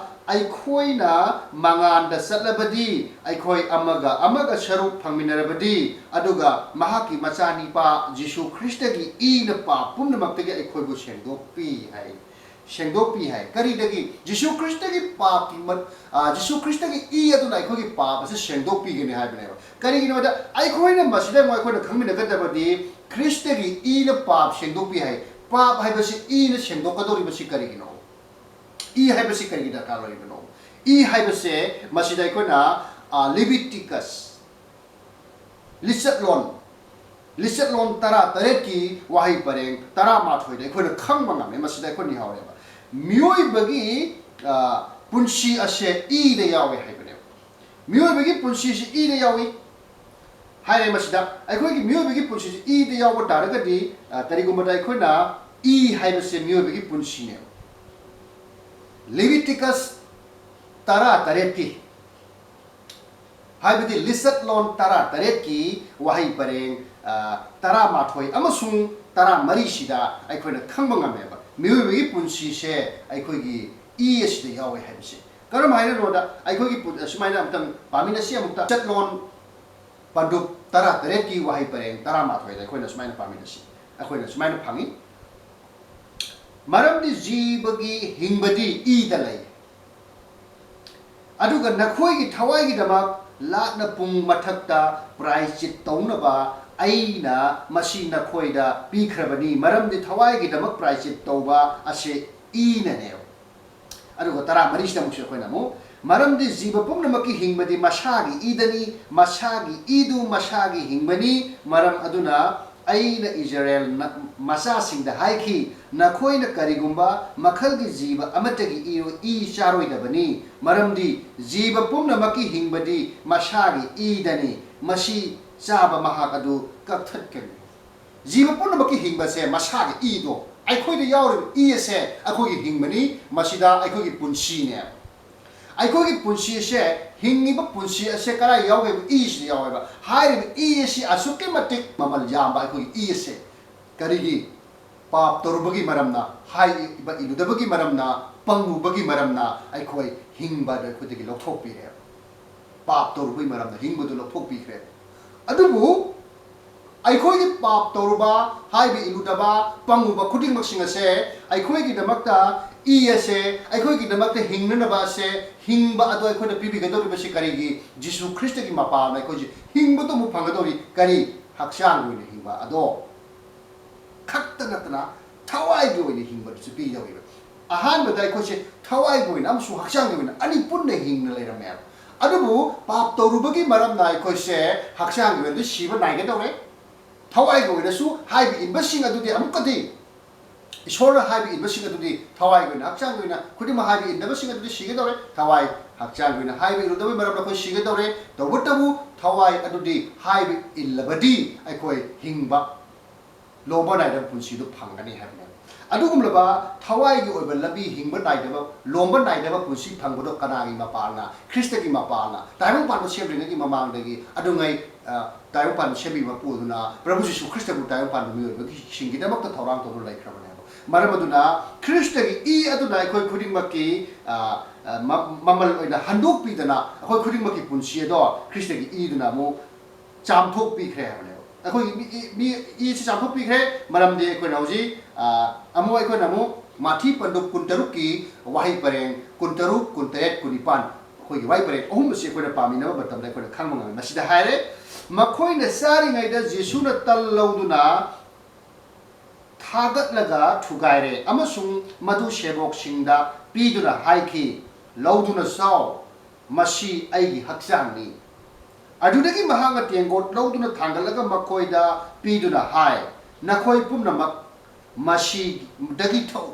ꯑꯩꯈꯣꯏꯅ ꯃꯉꯥꯟꯗ ꯆꯠꯂꯕꯗꯤ, ꯑꯩꯈꯣꯏ ꯑꯃꯒ ꯑꯃꯒ ꯁꯔꯨꯛ ꯐꯪꯃꯤꯟꯅꯔꯕꯗꯤ, ꯑꯗꯨꯒ ꯃꯍꯥꯛꯀꯤ ꯃꯆꯥꯅꯤꯄꯥ ꯖꯤꯁꯨ ꯈ꯭ꯔꯤꯁꯇꯒꯤ ꯏꯅ ꯄꯥꯞ ꯄꯨꯝꯅꯃꯛꯇꯒꯤ ꯑꯩꯈꯣꯏꯕꯨ ꯁꯦꯡꯗꯣꯛꯄꯤ ꯍꯥꯏ꯫ ꯁꯦꯡꯗꯣꯛꯄꯤ ꯍꯥꯏ꯫ ꯀꯔꯤꯗꯒꯤ? ꯖꯤꯁꯨ ꯈ꯭ꯔꯤꯁꯇꯒꯤ ꯄꯥꯞꯀꯤ ꯃ-, ꯑ, ꯖꯤꯁꯨ ꯈ꯭ꯔꯤꯁꯇꯒꯤ ꯏ ꯑꯗꯨꯅ ꯑꯩꯈꯣꯏꯒꯤ ꯄꯥꯞ ꯑꯁꯤ ꯁꯦꯡꯗꯣꯛꯄꯤꯒꯅꯤ ꯍꯥꯏꯕꯅꯦꯕ꯫ ꯀꯔꯤꯒꯤꯅꯣ ꯍꯥꯏꯕꯗ ꯑꯩꯈꯣꯏꯅ ꯃꯁꯤꯗ ꯑꯃꯨꯛ ꯑꯩꯈꯣꯏꯅ ꯈꯪꯃꯤꯟꯅꯒꯗꯕꯗꯤ ꯈ꯭ꯔꯤꯁꯇꯒꯤ ꯏꯅ ꯄꯥꯞ ꯁꯦꯡꯗꯣꯛꯄꯤ ꯍꯥꯏ꯫ ꯄꯥꯞ ꯍꯥꯏꯕꯁꯤ ꯏꯅ ꯁꯦꯡꯗꯣꯛꯀꯗꯧꯔꯤꯕꯁꯤ ꯀꯔꯤꯒꯤꯅꯣ? ꯏ ꯍꯥꯏꯕꯁꯤ ꯀꯔꯤꯒꯤ ꯗꯔꯀꯥꯔ ꯑꯣꯏꯔꯤꯕꯅꯣ? ꯏ ꯍꯥꯏꯕꯁꯦ ꯃꯁꯤꯗ ꯑꯩꯈꯣꯏꯅ, ꯑ, ꯂꯤꯕꯤꯇꯤꯀꯁ, ꯂꯤꯆꯠꯂꯣꯟ, ꯂꯤꯆꯠꯂꯣꯟ ꯇꯔꯥ ꯇꯔꯦꯠꯀꯤ ꯋꯥꯍꯩ ꯄꯔꯦꯡ ꯇꯔꯥ ꯃꯥꯊꯣꯏꯗ ꯑꯩꯈꯣꯏꯅ ꯈꯪꯕ ꯉꯝꯃꯦ꯫ ꯃꯁꯤꯗ ꯑꯩꯈꯣꯏꯅ ꯌꯥꯎꯔꯦꯕ, ꯃꯤꯑꯣꯏꯕꯒꯤ, ꯑ, ꯄꯨꯟꯁꯤ ꯑꯁꯦ ꯏꯗ ꯌꯥꯎꯋꯦ ꯍꯥꯏꯕꯅꯦꯕ꯫ ꯃꯤꯑꯣꯏꯕꯒꯤ ꯄꯨꯟꯁꯤꯁꯤ ꯏꯗ ꯌꯥꯎꯏ ꯍꯥꯏꯔꯦ꯫ ꯃꯁꯤꯗ ꯑꯩꯈꯣꯏꯒꯤ ꯃꯤꯑꯣꯏꯕꯒꯤ ꯄꯨꯟꯁꯤꯁꯤ ꯏꯗ ꯌꯥꯎꯕ ꯇꯥꯔꯒꯗꯤ, ꯑ, ꯀꯔꯤꯒꯨꯝꯕꯗ ꯑꯩꯈꯣꯏꯅ ꯏ ꯍꯥꯏꯕꯁꯦ ꯃꯤꯑꯣꯏꯕꯒꯤ ꯄꯨꯟꯁꯤꯅꯦꯕ꯫ ꯂꯤꯕꯤꯇꯤꯀꯁ ꯇꯔꯥ ꯇꯔꯦꯠꯀꯤ, ꯍꯥꯏꯕꯗꯤ ꯂꯤꯆꯠꯂꯣꯟ ꯇꯔꯥ ꯇꯔꯦꯠꯀꯤ ꯋꯥꯍꯩ ꯄꯔꯦꯡ, ꯑ, ꯇꯔꯥ ꯃꯥꯊꯣꯏ ꯑꯃꯁꯨꯡ ꯇꯔꯥ ꯃꯔꯤꯁꯤꯗ ꯑꯩꯈꯣꯏꯅ ꯈꯪꯕ ꯉꯝꯃꯦꯕ, ꯃꯤꯑꯣꯏꯕꯒꯤ ꯄꯨꯟꯁꯤꯁꯦ ꯑꯩꯈꯣꯏꯒꯤ ꯏ ꯑꯁꯤꯗ ꯌꯥꯎꯋꯦ ꯍꯥꯏꯕꯁꯦ꯫ ꯀꯔꯝ ꯍꯥꯏꯅꯅꯣꯗ, ꯑꯩꯈꯣꯏꯒꯤ ꯄꯨ-, ꯁꯨꯃꯥꯏꯅ ꯑꯃꯨꯛꯇꯪ ꯄꯥꯃꯤꯟꯅꯁꯤ꯫ ꯑꯃꯨꯛꯇ ꯂꯤꯆꯠꯂꯣꯟ ꯄꯟꯗꯨꯞ ꯇꯔꯥ ꯇꯔꯦꯠꯀꯤ ꯋꯥꯍꯩ ꯄꯔꯦꯡ ꯇꯔꯥ ꯃꯥꯊꯣꯏꯗ ꯑꯩꯈꯣꯏꯅ ꯁꯨꯃꯥꯏꯅ ꯄꯥꯃꯤꯟꯅꯁꯤ, ꯑꯩꯈꯣꯏꯅ ꯁꯨꯃꯥꯏꯅ ꯐꯪꯉꯤ: "ꯃꯔꯝꯗꯤ ꯖꯤꯕꯒꯤ ꯍꯤꯡꯕꯗꯤ ꯏꯗ ꯂꯩ, ꯑꯗꯨꯒ ꯅꯈꯣꯏꯒꯤ ꯊꯋꯥꯏꯒꯤꯗꯃꯛ ꯂꯥꯠꯅ ꯄꯨꯡ ꯃꯊꯛꯇ ꯄ꯭ꯔꯥꯏꯆꯤꯠ ꯇꯧꯅꯕ ꯑꯩꯅ ꯃꯁꯤ ꯅꯈꯣꯏꯗ ꯄꯤꯈ꯭ꯔꯕꯅꯤ"꯫ ꯃꯔꯝꯗꯤ ꯊꯋꯥꯏꯒꯤꯗꯃꯛ ꯄ꯭ꯔꯥꯏꯆꯤꯠ ꯇꯧꯕ ꯑꯁꯤ ꯏꯅꯅꯦꯕ꯫ ꯑꯗꯨꯒ ꯇꯔꯥ ꯃꯔꯤꯁꯤꯗ ꯑꯃꯨꯛꯁꯨ ꯑꯩꯈꯣꯏꯅ ꯑꯃꯨꯛ, "ꯃꯔꯝꯗꯤ ꯖꯤꯕ ꯄꯨꯝꯅꯃꯛꯀꯤ ꯍꯤꯡꯕꯗꯤ ꯃꯁꯥꯒꯤ ꯏꯗꯅꯤ, ꯃꯁꯥꯒꯤ ꯏꯗꯨ ꯃꯁꯥꯒꯤ ꯍꯤꯡꯕꯅꯤ꯫ ꯃꯔꯝ ꯑꯗꯨꯅ ꯑꯩꯅ ꯏꯖꯔꯦꯜ ꯅ-, ꯃꯆꯥꯁꯤꯡꯗ ꯍꯥꯏꯈꯤ, ꯅꯈꯣꯏꯅ ꯀꯔꯤꯒꯨꯝꯕ ꯃꯈꯜꯒꯤ ꯖꯤꯕ ꯑꯃꯠꯇꯒꯤ ꯏ, ꯏ ꯆꯥꯔꯣꯏꯗꯕꯅꯤ, ꯃꯔꯝꯗꯤ ꯖꯤꯕ ꯄꯨꯝꯅꯃꯛꯀꯤ ꯍꯤꯡꯕꯗꯤ ꯃꯁꯥꯒꯤ ꯏꯗꯅꯤ, ꯃꯁꯤ ꯆꯥꯕ ꯃꯍꯥꯛ ꯑꯗꯨ ꯀꯛꯊꯠꯀꯅꯤ"꯫ ꯖꯤꯕ ꯄꯨꯝꯅꯃꯛꯀꯤ ꯍꯤꯡꯕꯁꯦ ꯃꯁꯥꯒꯤ ꯏꯗꯣ, ꯑꯩꯈꯣꯏꯗ ꯌꯥꯎꯔꯤꯕ ꯏ ꯑꯁꯦ ꯑꯩꯈꯣꯏꯒꯤ ꯍꯤꯡꯕꯅꯤ, ꯃꯁꯤꯗ ꯑꯩꯈꯣꯏꯒꯤ ꯄꯨꯟꯁꯤꯅꯦ꯫ ꯑꯩꯈꯣꯏꯒꯤ ꯄꯨꯟꯁꯤ ꯑꯁꯦ, ꯍꯤꯡꯉꯤꯕ ꯄꯨꯟꯁꯤ ꯑꯁꯦ ꯀꯗꯥꯏ ꯌꯥꯎꯒꯦꯕ? ꯏꯁꯤꯗ ꯌꯥꯎꯋꯦꯕ꯫ ꯍꯥꯏꯔꯤꯕ ꯏ ꯑꯁꯤ ꯑꯁꯨꯛꯀꯤ ꯃꯇꯤꯛ ꯃꯃꯜ ꯌꯥꯝꯕ ꯑꯩꯈꯣꯏꯒꯤ ꯏ ꯑꯁꯦ꯫ ꯀꯔꯤꯒꯤ? ꯄꯥꯞ ꯇꯧꯔꯨꯕꯒꯤ ꯃꯔꯝꯅ, ꯍꯥꯏꯔꯤꯕ ꯏꯜꯂꯨꯗꯕꯒꯤ ꯃꯔꯝꯅ, ꯄꯪꯉꯨꯕꯒꯤ ꯃꯔꯝꯅ ꯑꯩꯈꯣꯏ ꯍꯤꯡꯕ ꯑꯗꯨ ꯑꯩꯈꯣꯏꯗꯒꯤ ꯂꯧꯊꯣꯛꯄꯤꯔꯦ꯫ ꯄꯥꯞ ꯇꯧꯔꯨꯕꯒꯤ ꯃꯔꯝꯅ ꯍꯤꯡꯕꯗꯨ ꯂꯧꯊꯣꯛꯄꯤꯈ꯭ꯔꯦ꯫ ꯑꯗꯨꯕꯨ ꯑꯩꯈꯣꯏꯒꯤ ꯄꯥꯞ ꯇꯧꯔꯨꯕ, ꯍꯥꯏꯕ ꯏꯜꯂꯨꯗꯕ, ꯄꯪꯉꯨꯕ ꯈꯨꯗꯤꯡꯃꯛꯁꯤꯡ ꯑꯁꯦ ꯑꯩꯈꯣꯏꯒꯤꯗꯃꯛꯇ, ꯏ ꯑꯁꯦ ꯑꯩꯈꯣꯏꯒꯤꯗꯃꯛꯇ ꯍꯤꯡꯅꯅꯕ ꯑꯁꯦ, ꯍꯤꯡꯕ ꯑꯗꯣ ꯑꯩꯈꯣꯏꯅ ꯄꯤꯕꯤꯒꯗꯧꯔꯤꯕꯁꯤ ꯀꯔꯤꯒꯤ? ꯖꯤꯁꯨ ꯈ꯭ꯔꯤꯁꯇꯒꯤ ꯃꯄꯥꯜꯅ ꯑꯩꯈꯣꯏꯁꯦ ꯍꯤꯡꯕꯗꯣ ꯑꯃꯨꯛ ꯐꯪꯒꯗꯧꯔꯤ꯫ ꯀꯔꯤ? ꯍꯛꯆꯥꯡꯒꯤ ꯑꯣꯏꯅ ꯍꯤꯡꯕ ꯑꯗꯣ ꯈꯛꯇ ꯅꯠꯇꯅ ꯊꯋꯥꯏꯒꯤ ꯑꯣꯏꯅ ꯍꯤꯡꯕꯗꯨꯁꯨ ꯄꯤꯗꯧꯔꯤꯕ꯫ ꯑꯍꯥꯟꯕꯗ ꯑꯩꯈꯣꯏꯁꯦ ꯊꯋꯥꯏꯒꯤ ꯑꯣꯏꯅ ꯑꯃꯁꯨꯡ ꯍꯛꯆꯥꯡꯒꯤ ꯑꯣꯏꯅ ꯑꯅꯤ ꯄꯨꯟꯅ ꯍꯤꯡꯅ ꯂꯩꯔꯝꯃꯦꯕ꯫ ꯑꯗꯨꯕꯨ ꯄꯥꯞ ꯇꯧꯔꯨꯕꯒꯤ ꯃꯔꯝꯅ ꯑꯩꯈꯣꯏꯁꯦ ꯍꯛꯆꯥꯡꯒꯤ ꯑꯣꯏꯅꯗꯤ ꯁꯤꯕ ꯅꯥꯏꯒꯗꯧꯔꯦ꯫ ꯊꯋꯥꯏꯒꯤ ꯑꯣꯏꯅꯁꯨ ꯍꯥꯏꯕ ꯏꯟꯕꯁꯤꯡ ꯑꯗꯨꯗꯤ ꯑꯃꯨꯛꯀꯗꯤ, ꯏꯁꯣꯔꯅ ꯍꯥꯏꯕ ꯏꯟꯕꯁꯤꯡ ꯑꯗꯨꯗꯤ, ꯊꯋꯥꯏꯒꯤ ꯑꯣꯏꯅ, ꯍꯛꯆꯥꯡꯒꯤ ꯑꯣꯏꯅ ꯈꯨꯗꯤꯡꯃꯛ ꯍꯥꯏꯕ ꯏꯟꯗꯕꯁꯤꯡ ꯑꯗꯨꯗꯤ ꯁꯤꯒꯗꯧꯔꯦ꯫ ꯊꯋꯥꯏ, ꯍꯛꯆꯥꯡꯒꯤ ꯑꯣꯏꯅ ꯍꯥꯏꯕ ꯏꯜꯂꯨꯗꯕꯒꯤ ꯃꯔꯝꯅ ꯑꯩꯈꯣꯏ ꯁꯤꯒꯗꯧꯔꯦ꯫ ꯇꯧꯕꯇꯕꯨ ꯊꯋꯥꯏ ꯑꯗꯨꯗꯤ ꯍꯥꯏꯕ ꯏꯜꯂꯕꯗꯤ ꯑꯩꯈꯣꯏ ꯍꯤꯡꯕ, ꯂꯣꯝꯕ ꯅꯥꯏꯗꯕ ꯄꯨꯟꯁꯤꯗꯨ ꯐꯪꯒꯅꯤ ꯍꯥꯏꯕꯅꯦꯕ꯫ ꯑꯗꯨꯒꯨꯝꯂꯕ ꯊꯋꯥꯏꯒꯤ ꯑꯣꯏꯕ ꯂꯝꯕꯤ, ꯍꯤꯡꯕ ꯅꯥꯏꯗꯕ, ꯂꯣꯝꯕ ꯅꯥꯏꯗꯕ ꯄꯨꯟꯁꯤ ꯐꯪꯕꯗꯣ ꯀꯅꯥꯒꯤ ꯃꯄꯥꯜꯅ? ꯈ꯭ꯔꯤꯁꯇꯒꯤ ꯃꯄꯥꯜꯅ꯫ ꯇꯥꯏꯕꯪ ꯄꯥꯟꯕ ꯁꯦꯝꯗ꯭ꯔꯤꯉꯩꯒꯤ ꯃꯃꯥꯡꯗꯒꯤ ꯑꯗꯨꯉꯩ, ꯑ, ꯇꯥꯏꯕꯪ ꯄꯥꯟꯕ ꯁꯦꯝꯕꯤꯕ ꯃꯄꯨ ꯑꯗꯨꯅ, ꯄ꯭ꯔꯚꯨ ꯖꯤꯁꯨ ꯈ꯭ꯔꯤꯁꯇꯕꯨ ꯇꯥꯏꯕꯪ ꯄꯥꯟꯕ ꯃꯤꯑꯣꯏꯕꯒꯤꯁꯤꯡꯒꯤꯗꯃꯛꯇ ꯊꯧꯔꯥꯡ ꯇꯧꯗꯨꯅ ꯂꯩꯈ꯭ꯔꯕꯅꯦꯕ꯫ ꯃꯔꯝ ꯑꯗꯨꯅ ꯈ꯭ꯔꯤꯁꯇꯒꯤ ꯏ ꯑꯗꯨꯅ ꯑꯩꯈꯣꯏ ꯈꯨꯗꯤꯡꯃꯛꯀꯤ, ꯑ, ꯑ, ꯃ-, ꯃꯃꯜ ꯑꯣꯏꯅ ꯍꯟꯗꯣꯛꯄꯤꯗꯅ ꯑꯩꯈꯣꯏ ꯈꯨꯗꯤꯡꯃꯛꯀꯤ ꯄꯨꯟꯁꯤ ꯑꯗꯣ ꯈ꯭ꯔꯤꯁꯇꯒꯤ ꯏꯗꯨꯅ ꯑꯃꯨꯛ ꯆꯥꯝꯊꯣꯛꯄꯤꯈ꯭ꯔꯦ ꯍꯥꯏꯕꯅꯦꯕ꯫ ꯑꯩꯈꯣꯏꯒꯤ ꯃꯤ, ꯃꯤ ꯏꯁꯤ ꯆꯥꯝꯊꯣꯛꯄꯤꯈ꯭ꯔꯦ꯫ ꯃꯔꯝꯗꯤ ꯑꯩꯈꯣꯏꯅ ꯍꯧꯖꯤꯛ, ꯑ, ꯑꯃꯨꯛ ꯑꯩꯈꯣꯏꯅ ꯑꯃꯨꯛ ꯃꯥꯊꯤ ꯄꯟꯗꯨꯞ ꯀꯨꯟꯇꯔꯨꯛꯀꯤ ꯋꯥꯍꯩ ꯄꯔꯦꯡ ꯀꯨꯟꯇꯔꯨꯛ, ꯀꯨꯟꯇꯔꯦꯠ, ꯀꯨꯟꯅꯤꯄꯥꯟ, ꯑꯩꯈꯣꯏꯒꯤ ꯋꯥꯍꯩ ꯄꯔꯦꯡ ꯑꯍꯨꯝ ꯑꯁꯤ ꯑꯩꯈꯣꯏꯅ ꯄꯥꯃꯤꯟꯅꯕ ꯃꯇꯝꯗ ꯑꯩꯈꯣꯏꯅ ꯈꯪꯕ ꯉꯝꯃꯤ꯫ ꯃꯁꯤꯗ ꯍꯥꯏꯔꯦ, "ꯃꯈꯣꯏꯅ ꯆꯥꯔꯤꯉꯩꯗ ꯖꯤꯁꯨꯅ ꯇꯜ ꯂꯧꯗꯨꯅ ꯊꯥꯒꯠꯂꯒ ꯊꯨꯒꯥꯏꯔꯦ ꯑꯃꯁꯨꯡ ꯃꯗꯨ ꯁꯦꯕꯣꯛꯁꯤꯡꯗ ꯄꯤꯗꯨꯅ ꯍꯥꯏꯈꯤ, 'ꯂꯧꯗꯨꯅ ꯆꯥꯎ, ꯃꯁꯤ ꯑꯩꯒꯤ ꯍꯛꯆꯥꯡꯅꯤ.' ꯑꯗꯨꯗꯒꯤ ꯃꯍꯥꯛꯅ ꯇꯦꯡꯀꯣꯠ ꯂꯧꯗꯨꯅ ꯊꯥꯡꯒꯠꯂꯒ ꯃꯈꯣꯏꯗ ꯄꯤꯗꯨꯅ ꯍꯥꯏ, 'ꯅꯈꯣꯏ ꯄꯨꯝꯅꯃꯛ ꯃꯁꯤꯗꯒꯤ ꯊꯛꯎ꯫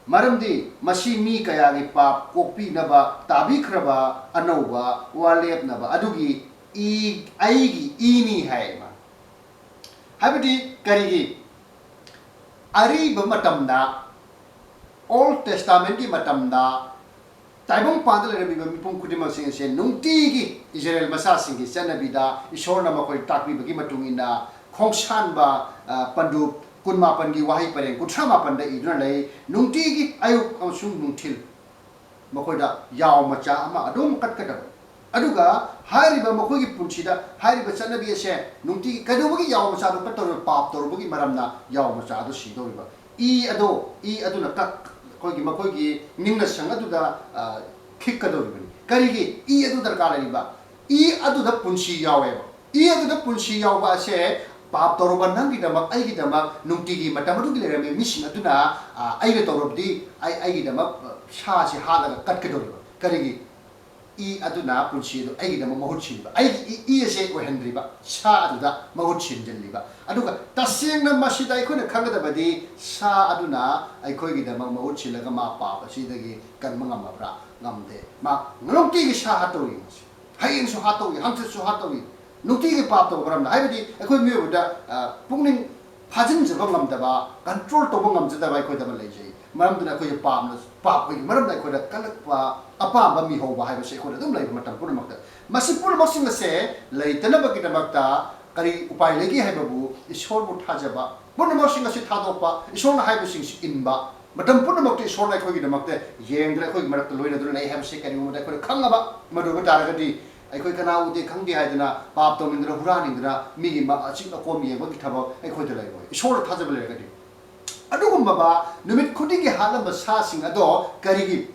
ꯃꯔꯝꯗꯤ ꯃꯁꯤ ꯃꯤ ꯀꯌꯥꯒꯤ ꯄꯥꯞ ꯀꯣꯛꯄꯤꯅꯕ ꯇꯥꯕꯤꯈ꯭ꯔꯕ ꯑꯅꯧꯕ ꯋꯥ ꯂꯦꯞꯅꯕ ꯑꯗꯨꯒꯤ ꯏ-, ꯑꯩꯒꯤ ꯏꯅꯤ,' ꯍꯥꯏ ꯃꯥ꯫ ꯍꯥꯏꯕꯗꯤ ꯀꯔꯤꯒꯤ? ꯑꯔꯤꯕ ꯃꯇꯝꯗ, Old Testament ꯀꯤ ꯃꯇꯝꯗ, ꯇꯥꯏꯕꯪ ꯄꯥꯟꯗ ꯂꯩꯔꯝꯃꯤꯕ ꯃꯤꯄꯨꯝ ꯈꯨꯗꯤꯡꯃꯛꯁꯤꯡ ꯑꯁꯦ ꯅꯨꯡꯇꯤꯒꯤ ꯏꯖꯔꯦꯜ ꯃꯆꯥꯁꯤꯡꯒꯤ ꯆꯠꯅꯕꯤꯗ ꯏꯁꯣꯔꯅ ꯃꯈꯣꯏ ꯇꯥꯛꯄꯤꯕꯒꯤ ꯃꯇꯨꯡ ꯏꯟꯅ ꯈꯣꯡꯁꯥꯟꯕ, ꯑ, ꯄꯟꯗꯨꯞ ꯀꯨꯟꯃꯥꯄꯟꯒꯤ ꯋꯥꯍꯩ ꯄꯔꯦꯡ ꯀꯨꯟꯊ꯭ꯔꯥ ꯃꯥꯄꯟꯗ ꯏꯗꯨꯅ ꯂꯩ꯫ ꯅꯨꯡꯇꯤꯒꯤ ꯑꯌꯨꯛ ꯑꯃꯁꯨꯡ ꯅꯨꯡꯊꯤꯜ ꯃꯈꯣꯏꯗ ꯌꯥꯎ ꯃꯆꯥ ꯑꯃ ꯑꯗꯨꯝ ꯀꯠꯀꯗꯕ꯫ ꯑꯗꯨꯒ ꯍꯥꯏꯔꯤꯕ ꯃꯈꯣꯏꯒꯤ ꯄꯨꯟꯁꯤꯗ ꯍꯥꯏꯔꯤꯕ ꯆꯠꯅꯕꯤ ꯑꯁꯦ ꯅꯨꯡꯇꯤꯒꯤ ꯀꯩꯗꯧꯕꯒꯤ ꯌꯥꯎ ꯃꯆꯥꯗꯣ ꯀꯠꯇꯧꯔꯤꯕ? ꯄꯥꯞ ꯇꯧꯔꯨꯕꯒꯤ ꯃꯔꯝꯅ ꯌꯥꯎ ꯃꯆꯥ ꯑꯗꯨ ꯁꯤꯗꯧꯔꯤꯕ꯫ ꯏ ꯑꯗꯣ, ꯏ ꯑꯗꯨꯅ ꯀꯛ-, ꯑꯩꯈꯣꯏꯒꯤ, ꯃꯈꯣꯏꯒꯤ ꯅꯤꯡꯅ ꯁꯪ ꯑꯗꯨꯗ, ꯑ, ꯈꯤꯛꯀꯗꯧꯔꯤꯕꯅꯤ꯫ ꯀꯔꯤꯒꯤ? ꯏ ꯑꯗꯨ ꯗꯔꯀꯥꯔ ꯂꯩꯔꯤꯕ? ꯏ ꯑꯗꯨꯗ ꯄꯨꯟꯁꯤ ꯌꯥꯎꯋꯦꯕ꯫ ꯏ ꯑꯗꯨꯗ ꯄꯨꯟꯁꯤ ꯌꯥꯎꯕ ꯑꯁꯦ ꯄꯥꯞ ꯇꯧꯔꯨꯕ ꯅꯪꯒꯤꯗꯃꯛ, ꯑꯩꯒꯤꯗꯃꯛ, ꯅꯨꯡꯇꯤꯒꯤ ꯃꯇꯝ ꯑꯗꯨꯒꯤ ꯂꯩꯔꯝꯃꯤꯕ ꯃꯤꯁꯤꯡ ꯑꯗꯨꯅ, ꯑ, ꯑꯩꯅ ꯇꯧꯔꯕꯗꯤ ꯑꯩ, ꯑꯩꯒꯤꯗꯃꯛ, ꯑ, ꯁꯥꯁꯤ ꯍꯥꯠꯂꯒ ꯀꯠꯀꯗꯧꯔꯤꯕ꯫ ꯀꯔꯤꯒꯤ? ꯏ ꯑꯗꯨꯅ ꯄꯨꯟꯁꯤ ꯑꯗꯨ ꯑꯩꯒꯤꯗꯃꯛ ꯃꯍꯨꯠ ꯁꯤꯜꯂꯤꯕ, ꯑꯩꯒꯤ ꯏ, ꯏ ꯑꯁꯦ ꯑꯣꯏꯍꯟꯗ꯭ꯔꯤꯕ, ꯁꯥ ꯑꯗꯨꯗ ꯃꯍꯨꯠ ꯁꯤꯟꯖꯤꯜꯂꯤꯕ꯫ ꯑꯗꯨꯒ ꯇꯁꯦꯡꯅ ꯃꯁꯤꯗ ꯑꯩꯈꯣꯏꯅ ꯈꯪꯒꯗꯕꯗꯤ, ꯁꯥ ꯑꯗꯨꯅ ꯑꯩꯈꯣꯏꯒꯤꯗꯃꯛ ꯃꯍꯨꯠ ꯁꯤꯜꯂꯒ ꯃꯥ ꯄꯥꯞ ꯑꯁꯤꯗꯒꯤ ꯀꯟꯕ ꯉꯝꯃꯕ꯭ꯔꯥ? ꯉꯝꯗꯦ꯫ ꯃꯥ ꯅꯨꯡꯇꯤꯒꯤ ꯁꯥ ꯍꯥꯠꯇꯧꯔꯤ, ꯃꯁꯤ ꯍꯌꯦꯡꯁꯨ ꯍꯥꯠꯇꯧꯔꯤ, ꯍꯪꯆꯤꯠꯁꯨ ꯍꯥꯠꯇꯧꯔꯤ, ꯅꯨꯡꯇꯤꯒꯤ ꯄꯥꯞ ꯇꯧꯕ ꯃꯔꯝꯅ꯫ ꯍꯥꯏꯕꯗꯤ ꯑꯩꯈꯣꯏ ꯃꯤꯑꯣꯏꯕꯗ, ꯑ, ꯄꯨꯛꯅꯤꯡ ꯐꯥꯖꯤꯟꯖꯕ ꯉꯝꯗꯕ, ꯀꯟꯇ꯭ꯔꯣꯜ ꯇꯧꯕ ꯉꯝꯖꯗꯕ ꯑꯩꯈꯣꯏꯗ ꯑꯃ ꯂꯩꯖꯩ꯫ ꯃꯔꯝꯗꯨꯅ ꯑꯩꯈꯣꯏꯁꯦ ꯄꯥꯝꯅ, ꯄꯥꯞ ꯑꯩꯈꯣꯏꯒꯤ ꯃꯔꯝꯗ ꯑꯩꯈꯣꯏꯗ ꯀꯜꯂꯛꯄ, ꯑꯄꯥꯝꯕ ꯃꯤꯍꯧꯕ ꯍꯥꯏꯕꯁꯦ ꯑꯩꯈꯣꯏꯗ ꯑꯗꯨꯝ ꯂꯩꯕ ꯃꯇꯝ ꯄꯨꯝꯅꯃꯛꯇ꯫ ꯃꯁꯤ ꯄꯨꯝꯅꯃꯛꯁꯤꯡ ꯑꯁꯦ ꯂꯩꯇꯅꯕꯒꯤꯗꯃꯛꯇ ꯀꯔꯤ ꯎꯄꯥꯏ ꯂꯩꯒꯦ ꯍꯥꯏꯕꯕꯨ, ꯏꯁꯣꯔꯕꯨ ꯊꯥꯖꯕ, ꯄꯨꯝꯅꯃꯛꯁꯤꯡ ꯑꯁꯤ ꯊꯥꯗꯣꯛꯄ, ꯏꯁꯣꯔꯅ ꯍꯥꯏꯕꯁꯤꯡꯁꯤ ꯏꯟꯕ, ꯃꯇꯝ ꯄꯨꯝꯅꯃꯛꯇ ꯏꯁꯣꯔꯅ ꯑꯩꯈꯣꯏꯒꯤꯗꯃꯛꯇ ꯌꯦꯡꯗꯨꯅ ꯑꯩꯈꯣꯏꯒꯤ ꯃꯔꯛꯇ ꯂꯣꯏꯅꯗꯨꯅ ꯂꯩ ꯍꯥꯏꯕꯁꯤ ꯀꯔꯤꯒꯨꯝꯕꯗ ꯑꯩꯈꯣꯏꯅ ꯈꯪꯉꯕ, ꯃꯗꯨ ꯑꯣꯏꯕ ꯇꯥꯔꯒꯗꯤ ꯑꯩꯈꯣꯏ ꯀꯅꯥ ꯎꯗꯦ ꯈꯪꯗꯦ ꯍꯥꯏꯗꯅ ꯄꯥꯞ ꯇꯧꯅꯤꯡꯗꯅ, ꯍꯨꯔꯥꯟꯅꯤꯡꯗꯅ, ꯃꯤꯒꯤ ꯃ-, ꯑꯆꯤꯛ ꯑꯀꯣꯝ ꯌꯦꯡꯕꯒꯤ ꯊꯕꯛ ꯑꯩꯈꯣꯏꯗ ꯂꯩꯔꯣꯏ, ꯏꯁꯣꯔꯗ ꯊꯥꯖꯕ ꯂꯩꯔꯒꯗꯤ꯫ ꯑꯗꯨꯒꯨꯝꯕ ꯅꯨꯃꯤꯠ ꯈꯨꯗꯤꯡꯒꯤ ꯍꯥꯠꯂꯝꯕ ꯁꯥꯁꯤꯡ ꯑꯗꯣ ꯀꯔꯤꯒꯤ?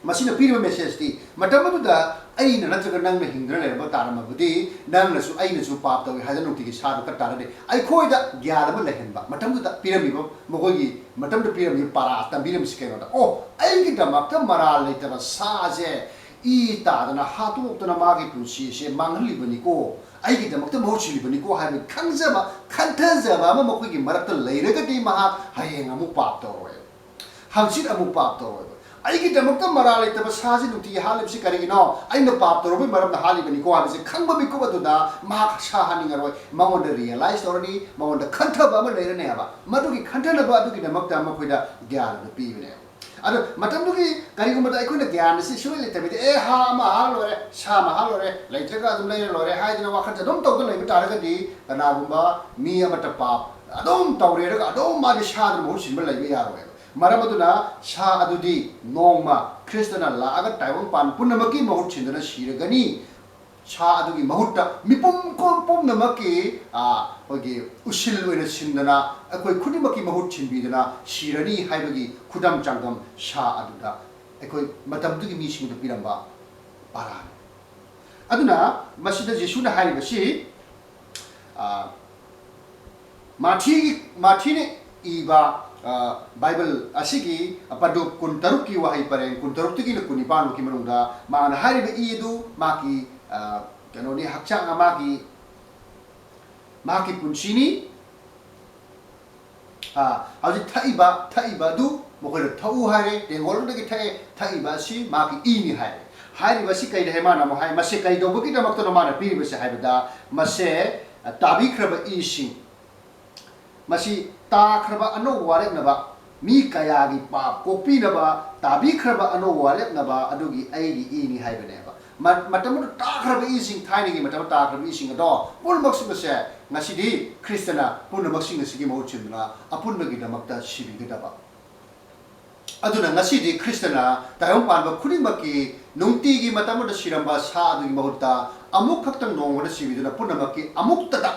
ꯃꯁꯤꯅ ꯄꯤꯔꯤꯕ ꯃꯦꯁꯦꯖꯇꯤ, ꯃꯇꯝ ꯑꯗꯨꯗ ꯑꯩꯅ ꯅꯠꯇ꯭ꯔꯒ ꯅꯪꯅ ꯍꯤꯡꯗꯨꯅ ꯂꯩꯔꯝꯕ ꯇꯥꯔꯝꯃꯕꯗꯤ, ꯅꯪꯅꯁꯨ ꯑꯩꯅꯁꯨ ꯄꯥꯞ ꯇꯧꯏ ꯍꯥꯏꯗꯅ ꯅꯨꯡꯇꯤꯒꯤ ꯁꯥꯗꯨ ꯀꯠ ꯇꯥꯔꯗꯤ, ꯑꯩꯈꯣꯏꯗ ꯒ꯭ꯌꯥꯟ ꯑꯃ ꯂꯩꯍꯟꯕ, ꯃꯇꯝꯗꯨꯗ ꯄꯤꯔꯝꯃꯤꯕ, ꯃꯈꯣꯏꯒꯤ ꯃꯇꯝꯗ ꯄꯤꯔꯝꯃꯤꯕ ꯄꯔꯥ ꯇꯝꯕꯤꯔꯝꯃꯤꯁꯤ ꯀꯩꯅꯣꯗ, "ꯑꯣ, ꯑꯩꯒꯤꯗꯃꯛꯇ ꯃꯔꯥꯜ ꯂꯩꯇꯕ ꯁꯥꯁꯦ ꯏ ꯇꯥꯗꯅ ꯍꯥꯠꯇꯣꯛꯇꯅ ꯃꯥꯒꯤ ꯄꯨꯟꯁꯤꯁꯦ ꯃꯥꯡꯍꯜꯂꯤꯕꯅꯤꯀꯣ, ꯑꯩꯒꯤꯗꯃꯛꯇ ꯃꯍꯨꯠ ꯁꯤꯜꯂꯤꯕꯅꯤꯀꯣ" ꯍꯥꯏꯕ ꯈꯪꯖꯕ, ꯈꯟꯊꯖꯕ ꯑꯃ ꯃꯈꯣꯏꯒꯤ ꯃꯔꯛꯇ ꯂꯩꯔꯒꯗꯤ, ꯃꯍꯥꯛ ꯍꯌꯦꯡ ꯑꯃꯨꯛ ꯄꯥꯞ ꯇꯧꯔꯣꯏ, ꯍꯪꯆꯤꯠ ꯑꯃꯨꯛ ꯄꯥꯞ ꯇꯧꯔꯣꯏꯕ꯫ ꯑꯩꯒꯤꯗꯃꯛꯇ ꯃꯔꯥꯜ ꯂꯩꯇꯕ ꯁꯥꯁꯤ ꯅꯨꯡꯇꯤꯒꯤ ꯍꯥꯠꯂꯤꯕꯁꯤ ꯀꯔꯤꯒꯤꯅꯣ? ꯑꯩꯅ ꯄꯥꯞ ꯇꯧꯔꯨꯕꯒꯤ ꯃꯔꯝꯅ ꯍꯥꯠꯂꯤꯕꯅꯤꯀꯣ ꯍꯥꯏꯕꯁꯤ ꯈꯪꯕ ꯃꯤꯀꯨꯞ ꯑꯗꯨꯗ ꯃꯍꯥꯛ ꯁꯥ ꯍꯥꯠꯅꯤꯡꯉꯔꯣꯏ꯫ ꯃꯉꯣꯟꯗ ꯔꯤꯌꯦꯂꯥꯏꯁ ꯇꯧꯔꯅꯤ, ꯃꯉꯣꯟꯗ ꯈꯟꯊꯕ ꯑꯃ ꯂꯩꯔꯅꯤ ꯍꯥꯏꯕ꯫ ꯃꯗꯨꯒꯤ ꯈꯟꯊꯅꯕ ꯑꯗꯨꯒꯤꯗꯃꯛꯇ ꯃꯈꯣꯏꯗ ꯒ꯭ꯌꯥꯟ ꯑꯗꯨ ꯄꯤꯕꯅꯦꯕ꯫ ꯑꯗꯣ ꯃꯇꯝꯗꯨꯒꯤ ꯀꯔꯤꯒꯨꯝꯕꯗ ꯑꯩꯈꯣꯏꯅ ꯒ꯭ꯌꯥꯟ ꯑꯁꯤ ꯁꯨꯡꯂꯩ ꯂꯩꯇꯕꯤꯗ, "ꯑꯦ, ꯍꯥ ꯑꯃ ꯍꯥ ꯂꯣꯏꯔꯦ, ꯁꯥ ꯑꯃ ꯍꯥ ꯂꯣꯏꯔꯦ, ꯂꯩꯇ꯭ꯔꯒ ꯑꯗꯨꯝ ꯂꯩꯔ ꯂꯣꯏꯔꯦ" ꯍꯥꯏꯗꯅ ꯋꯥꯈꯜꯁꯦ ꯑꯗꯨꯝ ꯇꯧꯗꯨꯅ ꯂꯩꯕ ꯇꯥꯔꯒꯗꯤ, ꯀꯅꯥꯒꯨꯝꯕ ꯃꯤ ꯑꯃꯠꯇ ꯄꯥꯞ ꯑꯗꯨꯝ ꯇꯧꯔꯦꯔꯒ ꯑꯗꯨꯝ ꯃꯥꯒꯤ ꯁꯥꯗꯨꯅ ꯃꯍꯨꯠ ꯁꯤꯟꯕ ꯂꯩꯕ ꯌꯥꯔꯣꯏꯕ꯫ ꯃꯔꯝ ꯑꯗꯨꯅ ꯁꯥ ꯑꯗꯨꯗꯤ ꯅꯣꯡꯃ ꯈ꯭ꯔꯤꯁꯇꯅ ꯂꯥꯛꯑꯒ ꯇꯥꯏꯕꯪꯄꯥꯟ ꯄꯨꯝꯅꯃꯛꯀꯤ ꯃꯍꯨꯠ ꯁꯤꯟꯗꯨꯅ ꯁꯤꯔꯒꯅꯤ꯫ ꯁꯥ ꯑꯗꯨꯒꯤ ꯃꯍꯨꯠꯇ ꯃꯤꯄꯨꯝ ꯀꯣ-, ꯄꯨꯝꯅꯃꯛꯀꯤ, ꯑ, ꯑꯩꯈꯣꯏꯒꯤ ꯎꯁꯤꯜ ꯑꯣꯏꯅ ꯁꯤꯟꯗꯅ, ꯑꯩꯈꯣꯏ ꯈꯨꯗꯤꯡꯃꯛꯀꯤ ꯃꯍꯨꯠ ꯁꯤꯟꯕꯤꯗꯅ ꯁꯤꯔꯅꯤ ꯍꯥꯏꯕꯒꯤ ꯈꯨꯗꯝ ꯆꯥꯡꯗꯝ ꯁꯥ ꯑꯗꯨꯗ ꯑꯩꯈꯣꯏ ꯃꯇꯝꯗꯨꯒꯤ ꯃꯤꯁꯤꯡꯗ ꯄꯤꯔꯝꯕ ꯄꯔꯥꯅꯤ꯫ ꯑꯗꯨꯅ ꯃꯁꯤꯗ ꯖꯤꯁꯨꯅ ꯍꯥꯏꯔꯤꯕꯁꯤ, ꯑ, ꯃꯥꯊꯤꯒꯤ, ꯃꯥꯊꯤꯅ ꯏꯕ ꯑ, ꯕꯥꯏꯕꯜ ꯑꯁꯤꯒꯤ ꯄꯟꯗꯨꯞ ꯀꯨꯟꯇꯔꯨꯛꯀꯤ ꯋꯥꯍꯩ ꯄꯔꯦꯡ ꯀꯨꯟꯇꯔꯨꯛꯇꯒꯤꯅ ꯀꯨꯟꯅꯤꯄꯥꯟ ꯐꯥꯎꯒꯤ ꯃꯅꯨꯡꯗ ꯃꯥꯅ ꯍꯥꯏꯔꯤꯕ ꯏ ꯑꯗꯨ ꯃꯥꯒꯤ, ꯑ, ꯀꯩꯅꯣꯅꯤ, ꯍꯛꯆꯥꯡ, ꯃꯥꯒꯤ, ꯃꯍꯥꯛꯀꯤ ꯄꯨꯟꯁꯤꯅꯤ꯫ ꯑ, ꯍꯧꯖꯤꯛ ꯊꯛꯏꯕ, ꯊꯛꯏꯕ ꯑꯗꯨ ꯃꯈꯣꯏꯅ ꯊꯛꯎ ꯍꯥꯏꯔꯦ, ꯇꯦꯡꯒꯣꯜꯗꯒꯤ ꯊꯛꯑꯦ, ꯊꯛꯏꯕ ꯑꯁꯤ ꯃꯍꯥꯛꯀꯤ ꯏꯅꯤ ꯍꯥꯏꯔꯦ꯫ ꯍꯥꯏꯔꯤꯕ ꯑꯁꯤ ꯀꯩꯗ ꯍꯥꯏ ꯃꯥꯅ ꯑꯃꯨꯛ ꯍꯥꯏ, ꯃꯁꯤ ꯀꯩꯗꯧꯕꯒꯤꯗꯃꯛꯇꯅꯣ ꯃꯥꯅ ꯄꯤꯔꯤꯕꯁꯦ ꯍꯥꯏꯕꯗ, ꯃꯁꯦ, ꯑ, ꯇꯥꯕꯤꯈ꯭ꯔꯕ ꯏꯁꯤꯡ, ꯃꯁꯤ ꯇꯥꯈ꯭ꯔꯕ ꯑꯅꯧꯕ ꯋꯥꯔꯦꯞꯅꯕ, ꯃꯤ ꯀꯌꯥꯒꯤ ꯄꯥꯞ ꯀꯣꯛꯄꯤꯅꯕ ꯇꯥꯕꯤꯈ꯭ꯔꯕ ꯑꯅꯧꯕ ꯋꯥꯔꯦꯞꯅꯕ ꯑꯗꯨꯒꯤ ꯑꯩꯒꯤ ꯏꯅꯤ ꯍꯥꯏꯕꯅꯦꯕ꯫ ꯃ-, ꯃꯇꯝ ꯑꯗꯨ ꯇꯥꯈ꯭ꯔꯕ ꯏꯁꯤꯡ, ꯊꯥꯏꯅꯒꯤ ꯃꯇꯝꯗ ꯇꯥꯈ꯭ꯔꯕ ꯏꯁꯤꯡ ꯑꯗꯣ ꯄꯨꯝꯅꯃꯛꯁꯤꯡ ꯑꯁꯦ ꯉꯁꯤꯗꯤ ꯈ꯭ꯔꯤꯁꯇꯅ ꯄꯨꯝꯅꯃꯛꯁꯤꯡ ꯑꯁꯤꯒꯤ ꯃꯍꯨꯠ ꯁꯤꯟꯗꯨꯅ ꯑꯄꯨꯟꯕꯒꯤꯗꯃꯛꯇ ꯁꯤꯕꯤꯒꯗꯕ꯫ ꯑꯗꯨꯅ ꯉꯁꯤꯗꯤ ꯈ꯭ꯔꯤꯁꯇꯅ ꯇꯥꯏꯕꯪ ꯄꯥꯟꯕ ꯈꯨꯗꯤꯡꯃꯛꯀꯤ ꯅꯨꯡꯇꯤꯒꯤ ꯃꯇꯝ ꯑꯃꯗ ꯁꯤꯔꯝꯕ ꯁꯥ ꯑꯗꯨꯒꯤ ꯃꯍꯨꯠꯇ ꯑꯃꯨꯛ ꯈꯛꯇꯪ ꯅꯣꯡꯃꯗ ꯁꯤꯕꯤꯗꯨꯅ ꯄꯨꯝꯅꯃꯛꯀꯤ ꯑꯃꯨꯛꯇꯗ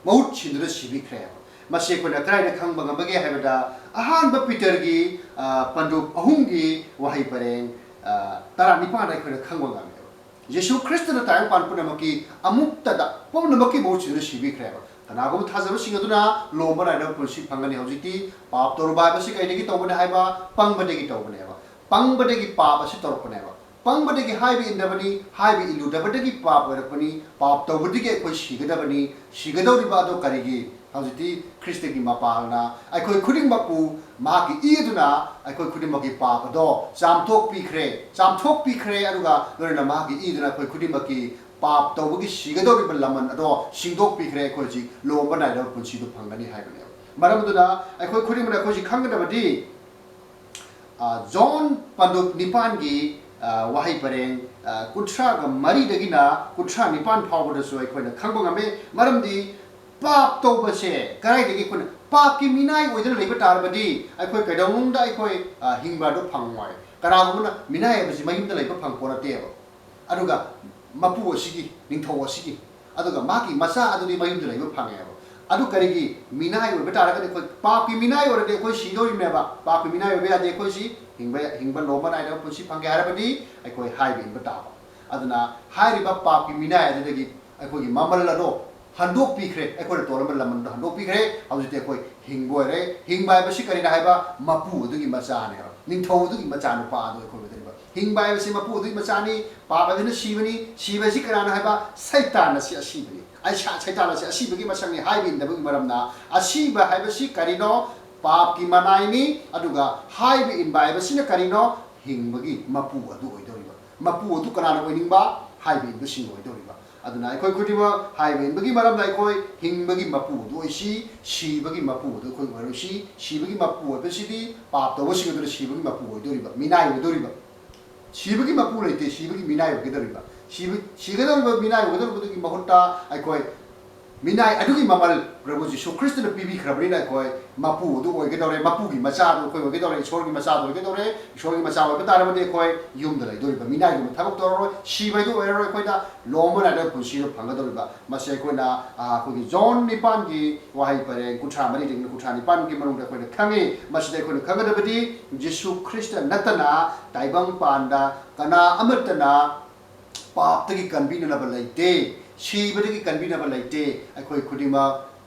ꯃꯍꯨꯠ ꯁꯤꯟꯗꯨꯅ ꯁꯤꯕꯤꯈ꯭ꯔꯦ꯫ ꯃꯁꯤ ꯑꯩꯈꯣꯏꯅ ꯀꯗꯥꯏꯗ ꯈꯪꯕ ꯉꯝꯕꯒꯦ ꯍꯥꯏꯕꯗ, ꯑꯍꯥꯟꯕ ꯄꯤꯇꯔꯒꯤ, ꯑ, ꯄꯟꯗꯨꯞ ꯑꯍꯨꯝꯒꯤ ꯋꯥꯍꯩ ꯄꯔꯦꯡ, ꯑ, ꯇꯔꯥꯅꯤꯄꯥꯟꯗ ꯑꯩꯈꯣꯏꯅ ꯈꯪꯕ ꯉꯝꯃꯦꯕ꯫ ꯌꯦꯁꯨ ꯈ꯭ꯔꯤꯁꯇꯅ ꯇꯥꯏꯕꯪꯄꯥꯟ ꯄꯨꯝꯅꯃꯛꯀꯤ ꯑꯃꯨꯛꯇꯗ, ꯄꯨꯝꯅꯃꯛꯀꯤ ꯃꯍꯨꯠ ꯁꯤꯟꯗꯨꯅ ꯁꯤꯕꯤꯈ꯭ꯔꯦꯕ꯫ ꯀꯅꯥꯒꯨꯝꯕ ꯊꯥꯖꯕꯁꯤꯡ ꯑꯗꯨꯅ ꯂꯨꯍꯣꯡꯕ ꯅꯥꯏꯗꯕ ꯄꯨꯟꯁꯤ ꯐꯪꯒꯅꯤ꯫ ꯍꯧꯖꯤꯛꯇꯤ ꯄꯥꯞ ꯇꯧꯔꯨꯕ ꯍꯥꯏꯕꯁꯤ ꯀꯩꯗꯒꯤ ꯇꯧꯕꯅꯤ ꯍꯥꯏꯕ? ꯄꯪꯕꯗꯒꯤ ꯇꯧꯕꯅꯦꯕ꯫ ꯄꯪꯕꯗꯒꯤ ꯄꯥꯞ ꯑꯁꯤ ꯇꯧꯔꯛꯄꯅꯦꯕ꯫ ꯄꯪꯕꯗꯒꯤ ꯍꯥꯏꯕ ꯏꯟꯗꯕꯅꯤ, ꯍꯥꯏꯕ ꯏꯜꯂꯨꯗꯕꯗꯒꯤ ꯄꯥꯞ ꯑꯣꯏꯔꯛꯄꯅꯤ, ꯄꯥꯞ ꯇꯧꯕꯗꯒꯤ ꯑꯩꯈꯣꯏ ꯁꯤꯒꯗꯕꯅꯤ꯫ ꯁꯤꯒꯗꯧꯔꯤꯕ ꯑꯗꯣ ꯀꯔꯤꯒꯤ? ꯍꯧꯖꯤꯛꯇꯤ ꯈ꯭ꯔꯤꯁꯇꯒꯤ ꯃꯄꯥꯜꯅ ꯑꯩꯈꯣꯏ ꯈꯨꯗꯤꯡꯃꯛꯄꯨ ꯃꯍꯥꯛꯀꯤ ꯏ ꯑꯗꯨꯅ ꯑꯩꯈꯣꯏ ꯈꯨꯗꯤꯡꯃꯛꯀꯤ ꯄꯥꯞ ꯑꯗꯣ ꯆꯥꯝꯊꯣꯛꯄꯤꯈ꯭ꯔꯦ, ꯆꯥꯝꯊꯣꯛꯄꯤꯈ꯭ꯔꯦ, ꯑꯗꯨꯒ ꯂꯣꯏꯅꯅ ꯃꯍꯥꯛꯀꯤ ꯏ ꯑꯗꯨꯅ ꯑꯩꯈꯣꯏ ꯈꯨꯗꯤꯡꯃꯛꯀꯤ ꯄꯥꯞ ꯇꯧꯕꯒꯤ ꯁꯤꯒꯗꯧꯔꯤꯕ ꯂꯃꯟ ꯑꯗꯣ ꯁꯤꯡꯗꯣꯛꯄꯤꯈ꯭ꯔꯦ꯫ ꯑꯩꯈꯣꯏ ꯍꯧꯖꯤꯛ ꯂꯨꯍꯣꯡꯕ ꯅꯥꯏꯗꯕ ꯄꯨꯟꯁꯤꯗꯨ ꯐꯪꯒꯅꯤ ꯍꯥꯏꯕꯅꯦꯕ꯫ ꯃꯔꯝ ꯑꯗꯨꯅ ꯑꯩꯈꯣꯏ ꯈꯨꯗꯤꯡꯃꯛꯅ ꯑꯩꯈꯣꯏꯁꯤ ꯈꯪꯒꯗꯕꯗꯤ, ꯑ, ꯖꯣꯟ ꯄꯟꯗꯨꯞ ꯅꯤꯄꯥꯟꯒꯤ, ꯑ, ꯋꯥꯍꯩ ꯄꯔꯦꯡ, ꯑ, ꯀꯨꯟꯊ꯭ꯔꯥꯒ ꯃꯔꯤꯗꯒꯤꯅ ꯀꯨꯟꯊ꯭ꯔꯥ ꯅꯤꯄꯥꯟ ꯐꯥꯎꯕꯗꯁꯨ ꯑꯩꯈꯣꯏꯅ ꯈꯪꯕ ꯉꯝꯃꯤ꯫ ꯃꯔꯝꯗꯤ ꯄꯥꯞ ꯇꯧꯕꯁꯦ ꯀꯗꯥꯏꯗꯒꯤ ꯑꯩꯈꯣꯏꯅ ꯄꯥꯞꯀꯤ ꯃꯤꯅꯥꯏ ꯑꯣꯏꯗꯨꯅ ꯂꯩꯕ ꯇꯥꯔꯕꯗꯤ ꯑꯩꯈꯣꯏ ꯀꯩꯗꯧꯅꯨꯡꯗ ꯑꯩꯈꯣꯏ, ꯑ, ꯍꯤꯡꯕ ꯑꯗꯨ ꯐꯪꯉꯣꯏ꯫ ꯀꯅꯥꯒꯨꯝꯕꯅ ꯃꯤꯅꯥꯏ ꯍꯥꯏꯕꯁꯤ ꯃꯌꯨꯝꯗ ꯂꯩꯕ ꯐꯪꯄꯣꯠ ꯅꯠꯇꯦꯕ꯫ ꯑꯗꯨꯒ ꯃꯄꯨ ꯑꯁꯤꯒꯤ, ꯅꯤꯡꯊꯧ ꯑꯁꯤꯒꯤ, ꯑꯗꯨꯒ ꯃꯥꯒꯤ ꯃꯆꯥ ꯑꯗꯨꯗꯤ ꯃꯌꯨꯝꯗ ꯂꯩꯕ ꯐꯪꯉꯦꯕ꯫ ꯑꯗꯨ ꯀꯔꯤꯒꯤ? ꯃꯤꯅꯥꯏ ꯑꯣꯏꯕ ꯇꯥꯔꯒꯗꯤ, ꯑꯩꯈꯣꯏ ꯄꯥꯞꯀꯤ ꯃꯤꯅꯥꯏ ꯑꯣꯏꯔꯗꯤ ꯑꯩꯈꯣꯏ ꯁꯤꯗꯣꯔꯤꯕꯅꯦꯕ꯫ ꯄꯥꯞꯀꯤ ꯃꯤꯅꯥꯏ ꯑꯣꯏꯕ ꯌꯥꯗꯦ꯫ ꯑꯩꯈꯣꯏꯁꯤ ꯍꯤꯡꯕ, ꯍꯤꯡꯕ ꯂꯣꯝꯕ ꯅꯥꯏꯗꯕ ꯄꯨꯟꯁꯤ ꯐꯪꯒꯦ ꯍꯥꯏꯔꯕꯗꯤ ꯑꯩꯈꯣꯏ ꯍꯥꯏꯕ ꯏꯟꯕ ꯇꯥꯕ꯫ ꯑꯗꯨꯅ ꯍꯥꯏꯔꯤꯕ ꯄꯥꯞꯀꯤ ꯃꯤꯅꯥꯏ ꯑꯗꯨꯗꯒꯤ ꯑꯩꯈꯣꯏꯒꯤ ꯃꯃꯜ ꯑꯗꯣ ꯍꯟꯗꯣꯛꯄꯤꯈ꯭ꯔꯦ, ꯑꯩꯈꯣꯏꯅ ꯇꯣꯜꯂꯝꯕ ꯂꯃꯟꯗꯣ ꯍꯟꯗꯣꯛꯄꯤꯈ꯭ꯔꯦ꯫ ꯍꯧꯖꯤꯛꯇꯤ ꯑꯩꯈꯣꯏ ꯍꯤꯡꯕ ꯑꯣꯏꯔꯦ꯫ ꯍꯤꯡꯕ ꯍꯥꯏꯕꯁꯤ ꯀꯔꯤꯅꯣ ꯍꯥꯏꯕ? ꯃꯄꯨ ꯑꯗꯨꯒꯤ ꯃꯆꯥꯅꯦ ꯍꯥꯏꯕ, ꯅꯤꯡꯊꯧ ꯑꯗꯨꯒꯤ ꯃꯆꯥꯅꯨꯄꯥ ꯑꯗꯨ ꯑꯩꯈꯣꯏ ꯑꯣꯏꯗꯣꯔꯤꯕ꯫ ꯍꯤꯡꯕ ꯍꯥꯏꯕꯁꯤ ꯃꯄꯨ ꯑꯗꯨꯒꯤ ꯃꯆꯥꯅꯤ꯫ ꯄꯥꯞ ꯑꯗꯨꯅ ꯁꯤꯕꯅꯤ꯫ ꯁꯤꯕ ꯑꯁꯤ ꯀꯅꯥꯅꯣ ꯍꯥꯏꯕ? ꯁꯩꯇꯥꯟ ꯑꯁꯤ ꯑꯁꯤꯕꯅꯤ꯫ ꯑꯩ ꯁꯥ-, ꯁꯩꯇꯥꯟ ꯑꯁꯤ ꯑꯁꯤꯕꯒꯤ ꯃꯁꯛꯅꯤ ꯍꯥꯏꯕ ꯏꯟꯗꯕꯒꯤ ꯃꯔꯝꯅ, ꯑꯁꯤꯕ ꯍꯥꯏꯕꯁꯤ ꯀꯔꯤꯅꯣ? ꯄꯥꯞꯀꯤ ꯃꯅꯥꯏꯅꯤ꯫ ꯑꯗꯨꯒ ꯍꯥꯏꯕ ꯏꯟꯕ ꯍꯥꯏꯕꯁꯤꯅ ꯀꯔꯤꯅꯣ? ꯍꯤꯡꯕꯒꯤ ꯃꯄꯨ ꯑꯗꯨ ꯑꯣꯏꯗꯧꯔꯤꯕ꯫ ꯃꯄꯨ ꯑꯗꯨ ꯀꯅꯥꯅ ꯑꯣꯏꯅꯤꯡꯕ? ꯍꯥꯏꯕ ꯏꯟꯕꯁꯤꯡꯅ ꯑꯣꯏꯗꯧꯔꯤꯕ꯫ ꯑꯗꯨꯅ ꯑꯩꯈꯣꯏ ꯈꯨꯗꯤꯡꯃꯛ ꯍꯥꯏꯕ ꯏꯟꯕꯒꯤ ꯃꯔꯝꯗ ꯑꯩꯈꯣꯏ ꯍꯤꯡꯕꯒꯤ ꯃꯄꯨ ꯑꯗꯨ ꯑꯣꯏꯁꯤ, ꯁꯤꯕꯒꯤ ꯃꯄꯨ ꯑꯗꯨ ꯑꯩꯈꯣꯏ ꯑꯣꯏꯔꯣꯏꯁꯤ꯫ ꯁꯤꯕꯒꯤ ꯃꯄꯨ ꯑꯣꯏꯕꯁꯤꯗꯤ ꯄꯥꯞ ꯇꯧꯕꯁꯤꯡ ꯑꯗꯨꯅ ꯁꯤꯕꯒꯤ ꯃꯄꯨ ꯑꯣꯏꯗꯧꯔꯤꯕ, ꯃꯤꯅꯥꯏ ꯑꯣꯏꯗꯧꯔꯤꯕ꯫ ꯁꯤꯕꯒꯤ ꯃꯄꯨ ꯂꯩꯇꯦ, ꯁꯤꯕꯒꯤ ꯃꯤꯅꯥꯏ ꯑꯣꯏꯒꯗꯧꯔꯤꯕ꯫ ꯁꯤꯕ-, ꯁꯤꯒꯗꯧꯔꯤꯕ ꯃꯤꯅꯥꯏ ꯑꯣꯏꯒꯗꯧꯔꯤꯕꯗꯨꯒꯤ ꯃꯍꯨꯠꯇ ꯑꯩꯈꯣꯏ ꯃꯤꯅꯥꯏ ꯑꯗꯨꯒꯤ ꯃꯃꯜ ꯄ꯭ꯔꯚꯨ ꯖꯤꯁꯨ ꯈ꯭ꯔꯤꯁꯇꯅ ꯄꯤꯕꯤꯈ꯭ꯔꯕꯅꯤꯅ ꯑꯩꯈꯣꯏ ꯃꯄꯨ ꯑꯗꯨ ꯑꯣꯏꯒꯗꯧꯔꯦ, ꯃꯄꯨꯒꯤ ꯃꯆꯥ ꯑꯗꯨ ꯑꯩꯈꯣꯏ ꯑꯣꯏꯒꯗꯧꯔꯦ, ꯏꯁꯣꯔꯒꯤ ꯃꯆꯥ ꯑꯗꯨ ꯑꯣꯏꯒꯗꯧꯔꯦ꯫ ꯏꯁꯣꯔꯒꯤ ꯃꯆꯥ ꯑꯣꯏꯕ ꯇꯥꯔꯕꯗꯤ ꯑꯩꯈꯣꯏ ꯌꯨꯝꯗ ꯂꯩꯗꯧꯔꯤꯕ, ꯃꯤꯅꯥꯏꯒꯨꯝꯕ ꯊꯕꯛ ꯇꯧꯔꯔꯣꯏ, ꯁꯤꯕ ꯍꯥꯏꯗꯨ ꯑꯣꯏꯔꯔꯣꯏ, ꯑꯩꯈꯣꯏꯅ ꯂꯣꯝꯕ ꯅꯥꯏꯗꯕ ꯄꯨꯟꯁꯤꯗꯨ ꯐꯪꯒꯗꯧꯔꯤꯕ꯫ ꯃꯁꯤ ꯑꯩꯈꯣꯏꯅ, ꯑ, ꯑꯩꯈꯣꯏꯒꯤ ꯖꯣꯟ ꯅꯤꯄꯥꯟꯒꯤ ꯋꯥꯍꯩ ꯄꯔꯦꯡ ꯀꯨꯟꯊ꯭ꯔꯥ ꯃꯔꯤꯗꯒꯤꯅ ꯀꯨꯟꯊ꯭ꯔꯥ ꯅꯤꯄꯥꯟꯒꯤ ꯃꯅꯨꯡꯗ ꯑꯩꯈꯣꯏꯅ ꯈꯪꯉꯤ꯫ ꯃꯁꯤꯗ ꯑꯩꯈꯣꯏꯅ ꯈꯪꯒꯗꯕꯗꯤ ꯖꯤꯁꯨ ꯈ꯭ꯔꯤꯁꯇ ꯅꯠꯇꯅ ꯇꯥꯏꯕꯪꯄꯥꯟꯗ ꯀꯅꯥ ꯑꯃꯠꯇꯅ ꯄꯥꯞꯇꯒꯤ ꯀꯟꯕꯤꯅꯅꯕ ꯂꯩꯇꯦ, ꯁꯤꯕꯗꯒꯤ ꯀꯟꯕꯤꯅꯕ ꯂꯩꯇꯦ꯫ ꯑꯩꯈꯣꯏ ꯈꯨꯗꯤꯡꯃꯛ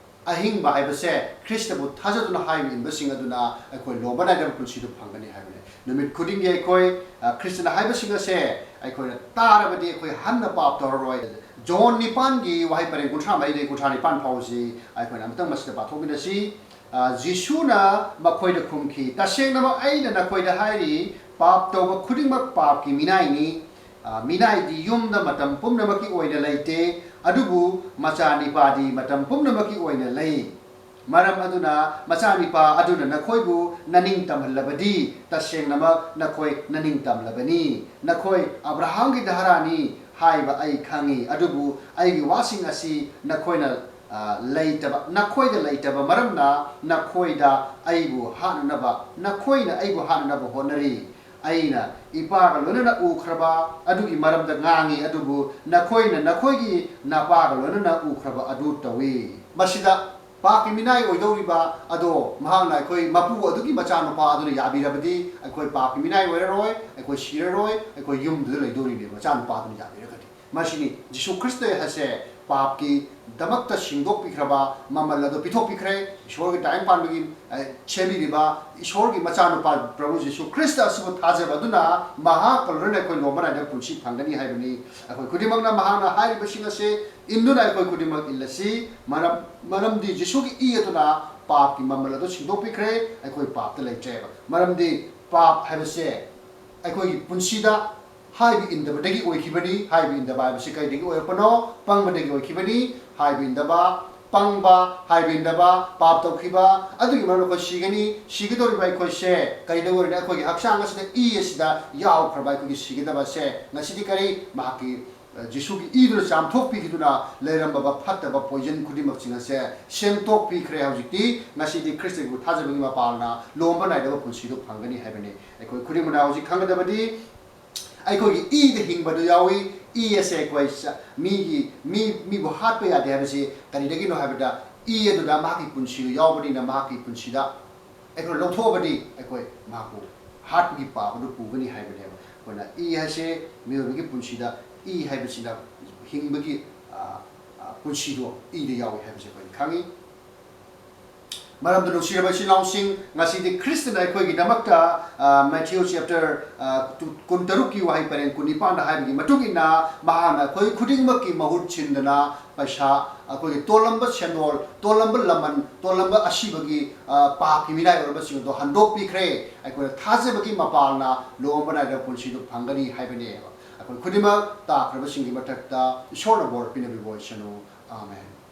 ꯑꯍꯤꯡꯕ ꯍꯥꯏꯕꯁꯦ ꯈ꯭ꯔꯤꯁꯇꯕꯨ ꯊꯥꯖꯗꯨꯅ ꯍꯥꯏꯕ ꯏꯟꯕꯁꯤꯡ ꯑꯗꯨꯅ ꯑꯩꯈꯣꯏ ꯂꯣꯝꯕ ꯅꯥꯏꯗꯕ ꯄꯨꯟꯁꯤꯗꯨ ꯐꯪꯒꯅꯤ ꯍꯥꯏꯕꯅꯤ꯫ ꯅꯨꯃꯤꯠ ꯈꯨꯗꯤꯡꯒꯤ ꯑꯩꯈꯣꯏ, ꯑ, ꯈ꯭ꯔꯤꯁꯇꯅ ꯍꯥꯏꯕꯁꯤꯡ ꯑꯁꯦ ꯑꯩꯈꯣꯏꯅ ꯇꯥꯔꯕꯗꯤ ꯑꯩꯈꯣꯏ ꯍꯟꯅ ꯄꯥꯞ ꯇꯧꯔꯔꯣꯏ꯫ ꯖꯣꯟ ꯅꯤꯄꯥꯟꯒꯤ ꯋꯥꯍꯩ ꯄꯔꯦꯡ ꯀꯨꯟꯊ꯭ꯔꯥ ꯃꯔꯤꯗꯒꯤ ꯀꯨꯟꯊ꯭ꯔꯥ ꯅꯤꯄꯥꯟ ꯐꯥꯎꯕꯁꯤ ꯑꯩꯈꯣꯏꯅ ꯑꯃꯨꯛꯇꯪ ꯃꯁꯤꯗ ꯄꯥꯊꯣꯛꯃꯤꯟꯅꯁꯤ꯫ ꯑ, ꯖꯤꯁꯨꯅ ꯃꯈꯣꯏꯗ ꯈꯨꯝꯈꯤ, "ꯇꯁꯦꯡꯅꯃꯛ ꯑꯩꯅ ꯅꯈꯣꯏꯗ ꯍꯥꯏꯔꯤ, ꯄꯥꯞ ꯇꯧꯕ ꯈꯨꯗꯤꯡꯃꯛ ꯄꯥꯞꯀꯤ ꯃꯤꯅꯥꯏꯅꯤ꯫ ꯑ, ꯃꯤꯅꯥꯏꯗꯤ ꯌꯨꯝꯗ ꯃꯇꯝ ꯄꯨꯝꯅꯃꯛꯀꯤ ꯑꯣꯏꯅ ꯂꯩꯇꯦ, ꯑꯗꯨꯕꯨ ꯃꯆꯥꯅꯤꯄꯥꯗꯤ ꯃꯇꯝ ꯄꯨꯝꯅꯃꯛꯀꯤ ꯑꯣꯏꯅ ꯂꯩ꯫ ꯃꯔꯝ ꯑꯗꯨꯅ ꯃꯆꯥꯅꯤꯄꯥ ꯑꯗꯨꯅ ꯅꯈꯣꯏꯕꯨ ꯅꯅꯤꯡ ꯇꯝꯍꯜꯂꯕꯗꯤ, ꯇꯁꯦꯡꯅꯃꯛ ꯅꯈꯣꯏ ꯅꯅꯤꯡ ꯇꯝꯂꯕꯅꯤ꯫ ꯅꯈꯣꯏ ꯑꯕ꯭ꯔꯥꯍꯥꯝꯒꯤ ꯙꯔꯥꯅꯤ ꯍꯥꯏꯕ ꯑꯩ ꯈꯪꯏ, ꯑꯗꯨꯕꯨ ꯑꯩꯒꯤ ꯋꯥꯁꯤꯡ ꯑꯁꯤ ꯅꯈꯣꯏꯅ, ꯑ, ꯂꯩꯇꯕ, ꯅꯈꯣꯏꯗ ꯂꯩꯇꯕ ꯃꯔꯝꯅ ꯅꯈꯣꯏꯗ ꯑꯩꯕꯨ ꯍꯥꯠꯅꯅꯕ, ꯅꯈꯣꯏꯅ ꯑꯩꯕꯨ ꯍꯥꯠꯅꯅꯕ ꯍꯣꯠꯅꯔꯤ꯫ ꯑꯩꯅ ꯏꯄꯥꯒ ꯂꯣꯏꯅꯅ ꯎꯈ꯭ꯔꯕ ꯑꯗꯨꯒꯤ ꯃꯔꯝꯗ ꯉꯥꯡꯉꯤ, ꯑꯗꯨꯕꯨ ꯅꯈꯣꯏꯅ ꯅꯈꯣꯏꯒꯤ ꯅꯄꯥꯒ ꯂꯣꯏꯅꯅ ꯎꯈ꯭ꯔꯕ ꯑꯗꯨ ꯇꯧꯏ"꯫ ꯃꯁꯤꯗ ꯄꯥꯞꯀꯤ ꯃꯤꯅꯥꯏ ꯑꯣꯏꯗꯧꯔꯤꯕ ꯑꯗꯣ ꯃꯍꯥꯛꯅ ꯑꯩꯈꯣꯏ ꯃꯄꯨ ꯑꯗꯨꯒꯤ ꯃꯆꯥꯅꯨꯄꯥ ꯑꯗꯨꯅ ꯌꯥꯕꯤꯔꯕꯗꯤ ꯑꯩꯈꯣꯏ ꯄꯥꯞꯀꯤ ꯃꯤꯅꯥꯏ ꯑꯣꯏꯔꯔꯣꯏ, ꯑꯩꯈꯣꯏ ꯁꯤꯔꯔꯣꯏ, ꯑꯩꯈꯣꯏ ꯌꯨꯝꯗꯨꯗ ꯂꯩꯗꯧꯔꯤꯅꯦ, ꯃꯆꯥꯅꯨꯄꯥ ꯑꯗꯨꯅ ꯌꯥꯕꯤꯔꯒꯗꯤ꯫ ꯃꯁꯤꯅꯤ ꯖꯤꯁꯨ ꯈ꯭ꯔꯤꯁꯇ ꯑꯁꯦ ꯄꯥꯞꯀꯤꯗꯃꯛꯇ ꯁꯤꯡꯗꯣꯛꯄꯤꯈ꯭ꯔꯕ ꯃꯃꯜ ꯑꯗꯨ ꯄꯤꯊꯣꯛꯄꯤꯈ꯭ꯔꯦ꯫ ꯏꯁꯣꯔꯒꯤ ꯇꯥꯏꯕꯪ ꯄꯥꯟꯕꯒꯤ, ꯑ, ꯁꯦꯝꯕꯤꯔꯤꯕ ꯏꯁꯣꯔꯒꯤ ꯃꯆꯥꯅꯨꯄꯥ ꯄ꯭ꯔꯚꯨ ꯖꯤꯁꯨ ꯈ꯭ꯔꯤꯁꯇ ꯑꯁꯤꯕꯨ ꯊꯥꯖꯕ ꯑꯗꯨꯅ ꯃꯍꯥꯛꯀ ꯂꯣꯏꯅꯅ ꯑꯩꯈꯣꯏ ꯂꯣꯝꯕ ꯅꯥꯏꯗꯕ ꯄꯨꯟꯁꯤ ꯐꯪꯒꯅꯤ ꯍꯥꯏꯕꯅꯤ꯫ ꯑꯩꯈꯣꯏ ꯈꯨꯗꯤꯡꯃꯛꯅ ꯃꯍꯥꯛꯅ ꯍꯥꯏꯔꯤꯕꯁꯤꯡ ꯑꯁꯤ ꯏꯟꯗꯨꯅ ꯑꯩꯈꯣꯏ ꯈꯨꯗꯤꯡꯃꯛ ꯏꯜꯂꯁꯤ꯫ ꯃꯔꯝ, ꯃꯔꯝꯗꯤ ꯖꯤꯁꯨꯒꯤ ꯏ ꯑꯗꯨꯅ ꯄꯥꯞꯀꯤ ꯃꯃꯜ ꯑꯗꯨ ꯁꯤꯡꯗꯣꯛꯄꯤꯈ꯭ꯔꯦ꯫ ꯑꯩꯈꯣꯏ ꯄꯥꯞꯇ ꯂꯩꯇ꯭ꯔꯦꯕ꯫ ꯃꯔꯝꯗꯤ ꯄꯥꯞ ꯍꯥꯏꯕꯁꯦ ꯑꯩꯈꯣꯏꯒꯤ ꯄꯨꯟꯁꯤꯗ ꯍꯥꯏꯕ ꯏꯟꯗꯕꯗꯒꯤ ꯑꯣꯏꯈꯤꯕꯅꯤ꯫ ꯍꯥꯏꯕ ꯏꯟꯗꯕ ꯍꯥꯏꯕꯁꯤ ꯀꯔꯤꯗꯒꯤ ꯑꯣꯏꯔꯛꯄꯅꯣ? ꯄꯪꯕꯗꯒꯤ ꯑꯣꯏꯈꯤꯕꯅꯤ꯫ ꯍꯥꯏꯕ ꯏꯟꯗꯕ, ꯄꯪꯕ, ꯍꯥꯏꯕ ꯏꯟꯗꯕ, ꯄꯥꯞ ꯇꯧꯈꯤꯕ, ꯑꯗꯨꯒꯤ ꯃꯔꯝ ꯑꯩꯈꯣꯏ ꯁꯤꯒꯅꯤ꯫ ꯁꯤꯒꯗꯧꯔꯤꯕ ꯑꯩꯈꯣꯏꯁꯦ ꯀꯔꯤꯗ ꯑꯣꯏꯔꯅꯤ? ꯑꯩꯈꯣꯏꯒꯤ ꯍꯛꯆꯥꯡ ꯑꯁꯤꯗ ꯏ ꯑꯁꯤꯗ ꯌꯥꯎꯈ꯭ꯔꯕ ꯑꯩꯈꯣꯏꯒꯤ ꯁꯤꯒꯗꯕꯁꯦ ꯉꯁꯤꯗꯤ ꯀꯔꯤ? ꯃꯍꯥꯛꯀꯤ, ꯑ, ꯖꯤꯁꯨꯒꯤ ꯏꯗꯨꯅ ꯆꯥꯝꯊꯣꯛꯄꯤꯈꯤꯗꯨꯅ ꯂꯩꯔꯝꯕ ꯐꯠꯇꯕ ꯄꯣꯏꯖꯟ ꯈꯨꯗꯤꯡꯃꯛꯁꯤꯡ ꯑꯁꯦ ꯁꯦꯡꯇꯣꯛꯄꯤꯈ꯭ꯔꯦ꯫ ꯍꯧꯖꯤꯛꯇꯤ ꯉꯁꯤꯗꯤ ꯈ꯭ꯔꯤꯁꯇꯕꯨ ꯊꯥꯖꯕꯒꯤ ꯃꯄꯥꯜꯅ ꯂꯣꯝꯕ ꯅꯥꯏꯗꯕ ꯄꯨꯟꯁꯤꯗꯨ ꯐꯪꯒꯅꯤ ꯍꯥꯏꯕꯅꯤ꯫ ꯑꯩꯈꯣꯏ ꯈꯨꯗꯤꯡꯃꯛꯅ ꯍꯧꯖꯤꯛ ꯈꯪꯒꯗꯕꯗꯤ ꯑꯩꯈꯣꯏꯒꯤ ꯏꯗ ꯍꯤꯡꯕꯗꯨ ꯌꯥꯎꯏ꯫ ꯏ ꯑꯁꯦ ꯑꯩꯈꯣꯏ ꯆ-, ꯃꯤꯒꯤ, ꯃꯤ, ꯃꯤꯕꯨ ꯍꯥꯠꯄ ꯌꯥꯗꯦ ꯍꯥꯏꯕꯁꯤ ꯀꯔꯤꯗꯒꯤꯅꯣ ꯍꯥꯏꯕꯗ ꯏ ꯑꯗꯨꯗ ꯃꯍꯥꯛꯀꯤ ꯄꯨꯟꯁꯤꯗꯨ ꯌꯥꯎꯕꯅꯤꯅ ꯃꯍꯥꯛꯀꯤ ꯄꯨꯟꯁꯤꯗ ꯑꯩꯈꯣꯏꯅ ꯂꯧꯊꯣꯛꯑꯕꯗꯤ ꯑꯩꯈꯣꯏ ꯃꯍꯥꯛꯄꯨ ꯍꯥꯠꯄꯒꯤ ꯄꯥꯞ ꯑꯗꯨ ꯄꯨꯒꯅꯤ ꯍꯥꯏꯕꯅꯦꯕ꯫ ꯑꯩꯈꯣꯏꯅ ꯏ ꯍꯥꯏꯁꯦ ꯃꯤꯑꯣꯏꯕꯒꯤ ꯄꯨꯟꯁꯤꯗ ꯏ ꯍꯥꯏꯕꯁꯤꯅ ꯍꯤꯡꯕꯒꯤ, ꯑ, ꯑ, ꯄꯨꯟꯁꯤꯗꯣ ꯏꯗ ꯌꯥꯎꯏ ꯍꯥꯏꯕꯁꯦ ꯑꯩꯈꯣꯏꯅ ꯈꯪꯉꯤ꯫ ꯃꯔꯝꯗ ꯅꯨꯡꯁꯤꯔꯕ ꯏꯆꯤꯜ ꯏꯅꯥꯎꯁꯤꯡ, ꯉꯁꯤꯗꯤ ꯈ꯭ꯔꯤꯁꯇꯅ ꯑꯩꯈꯣꯏꯒꯤꯗꯃꯛꯇ, ꯑ, ꯃꯦꯊ꯭ꯌꯨ ꯆꯦꯞꯇꯔ, ꯑ, ꯇꯨ-, ꯀꯨꯟꯇꯔꯨꯛꯀꯤ ꯋꯥꯍꯩ ꯄꯔꯦꯡ ꯀꯨꯟꯅꯤꯄꯥꯟꯗ ꯍꯥꯏꯕꯒꯤ ꯃꯇꯨꯡ ꯏꯟꯅ ꯃꯍꯥꯛꯅ ꯑꯩꯈꯣꯏ ꯈꯨꯗꯤꯡꯃꯛꯀꯤ ꯃꯍꯨꯠ ꯁꯤꯟꯗꯅ ꯄꯩꯁꯥ, ꯑꯩꯈꯣꯏꯒꯤ ꯇꯣꯜꯂꯝꯕ ꯁꯦꯟꯗꯣꯜ, ꯇꯣꯜꯂꯝꯕ ꯂꯃꯟ, ꯇꯣꯜꯂꯝꯕ ꯑꯁꯤꯕꯒꯤ, ꯑ, ꯄꯥꯞꯀꯤ ꯃꯤꯅꯥꯏ ꯑꯣꯏꯔꯕꯁꯤꯡ ꯑꯗꯨ ꯍꯟꯗꯣꯛꯄꯤꯈ꯭ꯔꯦ꯫ ꯑꯩꯈꯣꯏꯅ ꯊꯥꯖꯕꯒꯤ ꯃꯄꯥꯜꯅ ꯂꯨꯍꯣꯡꯕ ꯅꯥꯏꯗꯕ ꯄꯨꯟꯁꯤꯗꯨ ꯐꯪꯒꯅꯤ ꯍꯥꯏꯕꯅꯦꯕ꯫ ꯑꯩꯈꯣꯏ ꯈꯨꯗꯤꯡꯃꯛ ꯇꯥꯈ꯭ꯔꯕꯁꯤꯡꯒꯤ ꯃꯊꯛꯇ ꯏꯁꯣꯔꯅ ꯕꯣꯔ ꯄꯤꯅꯕꯤꯕ ꯑꯣꯏꯁꯅꯨ꯫ ꯑꯥꯃꯦꯟ꯫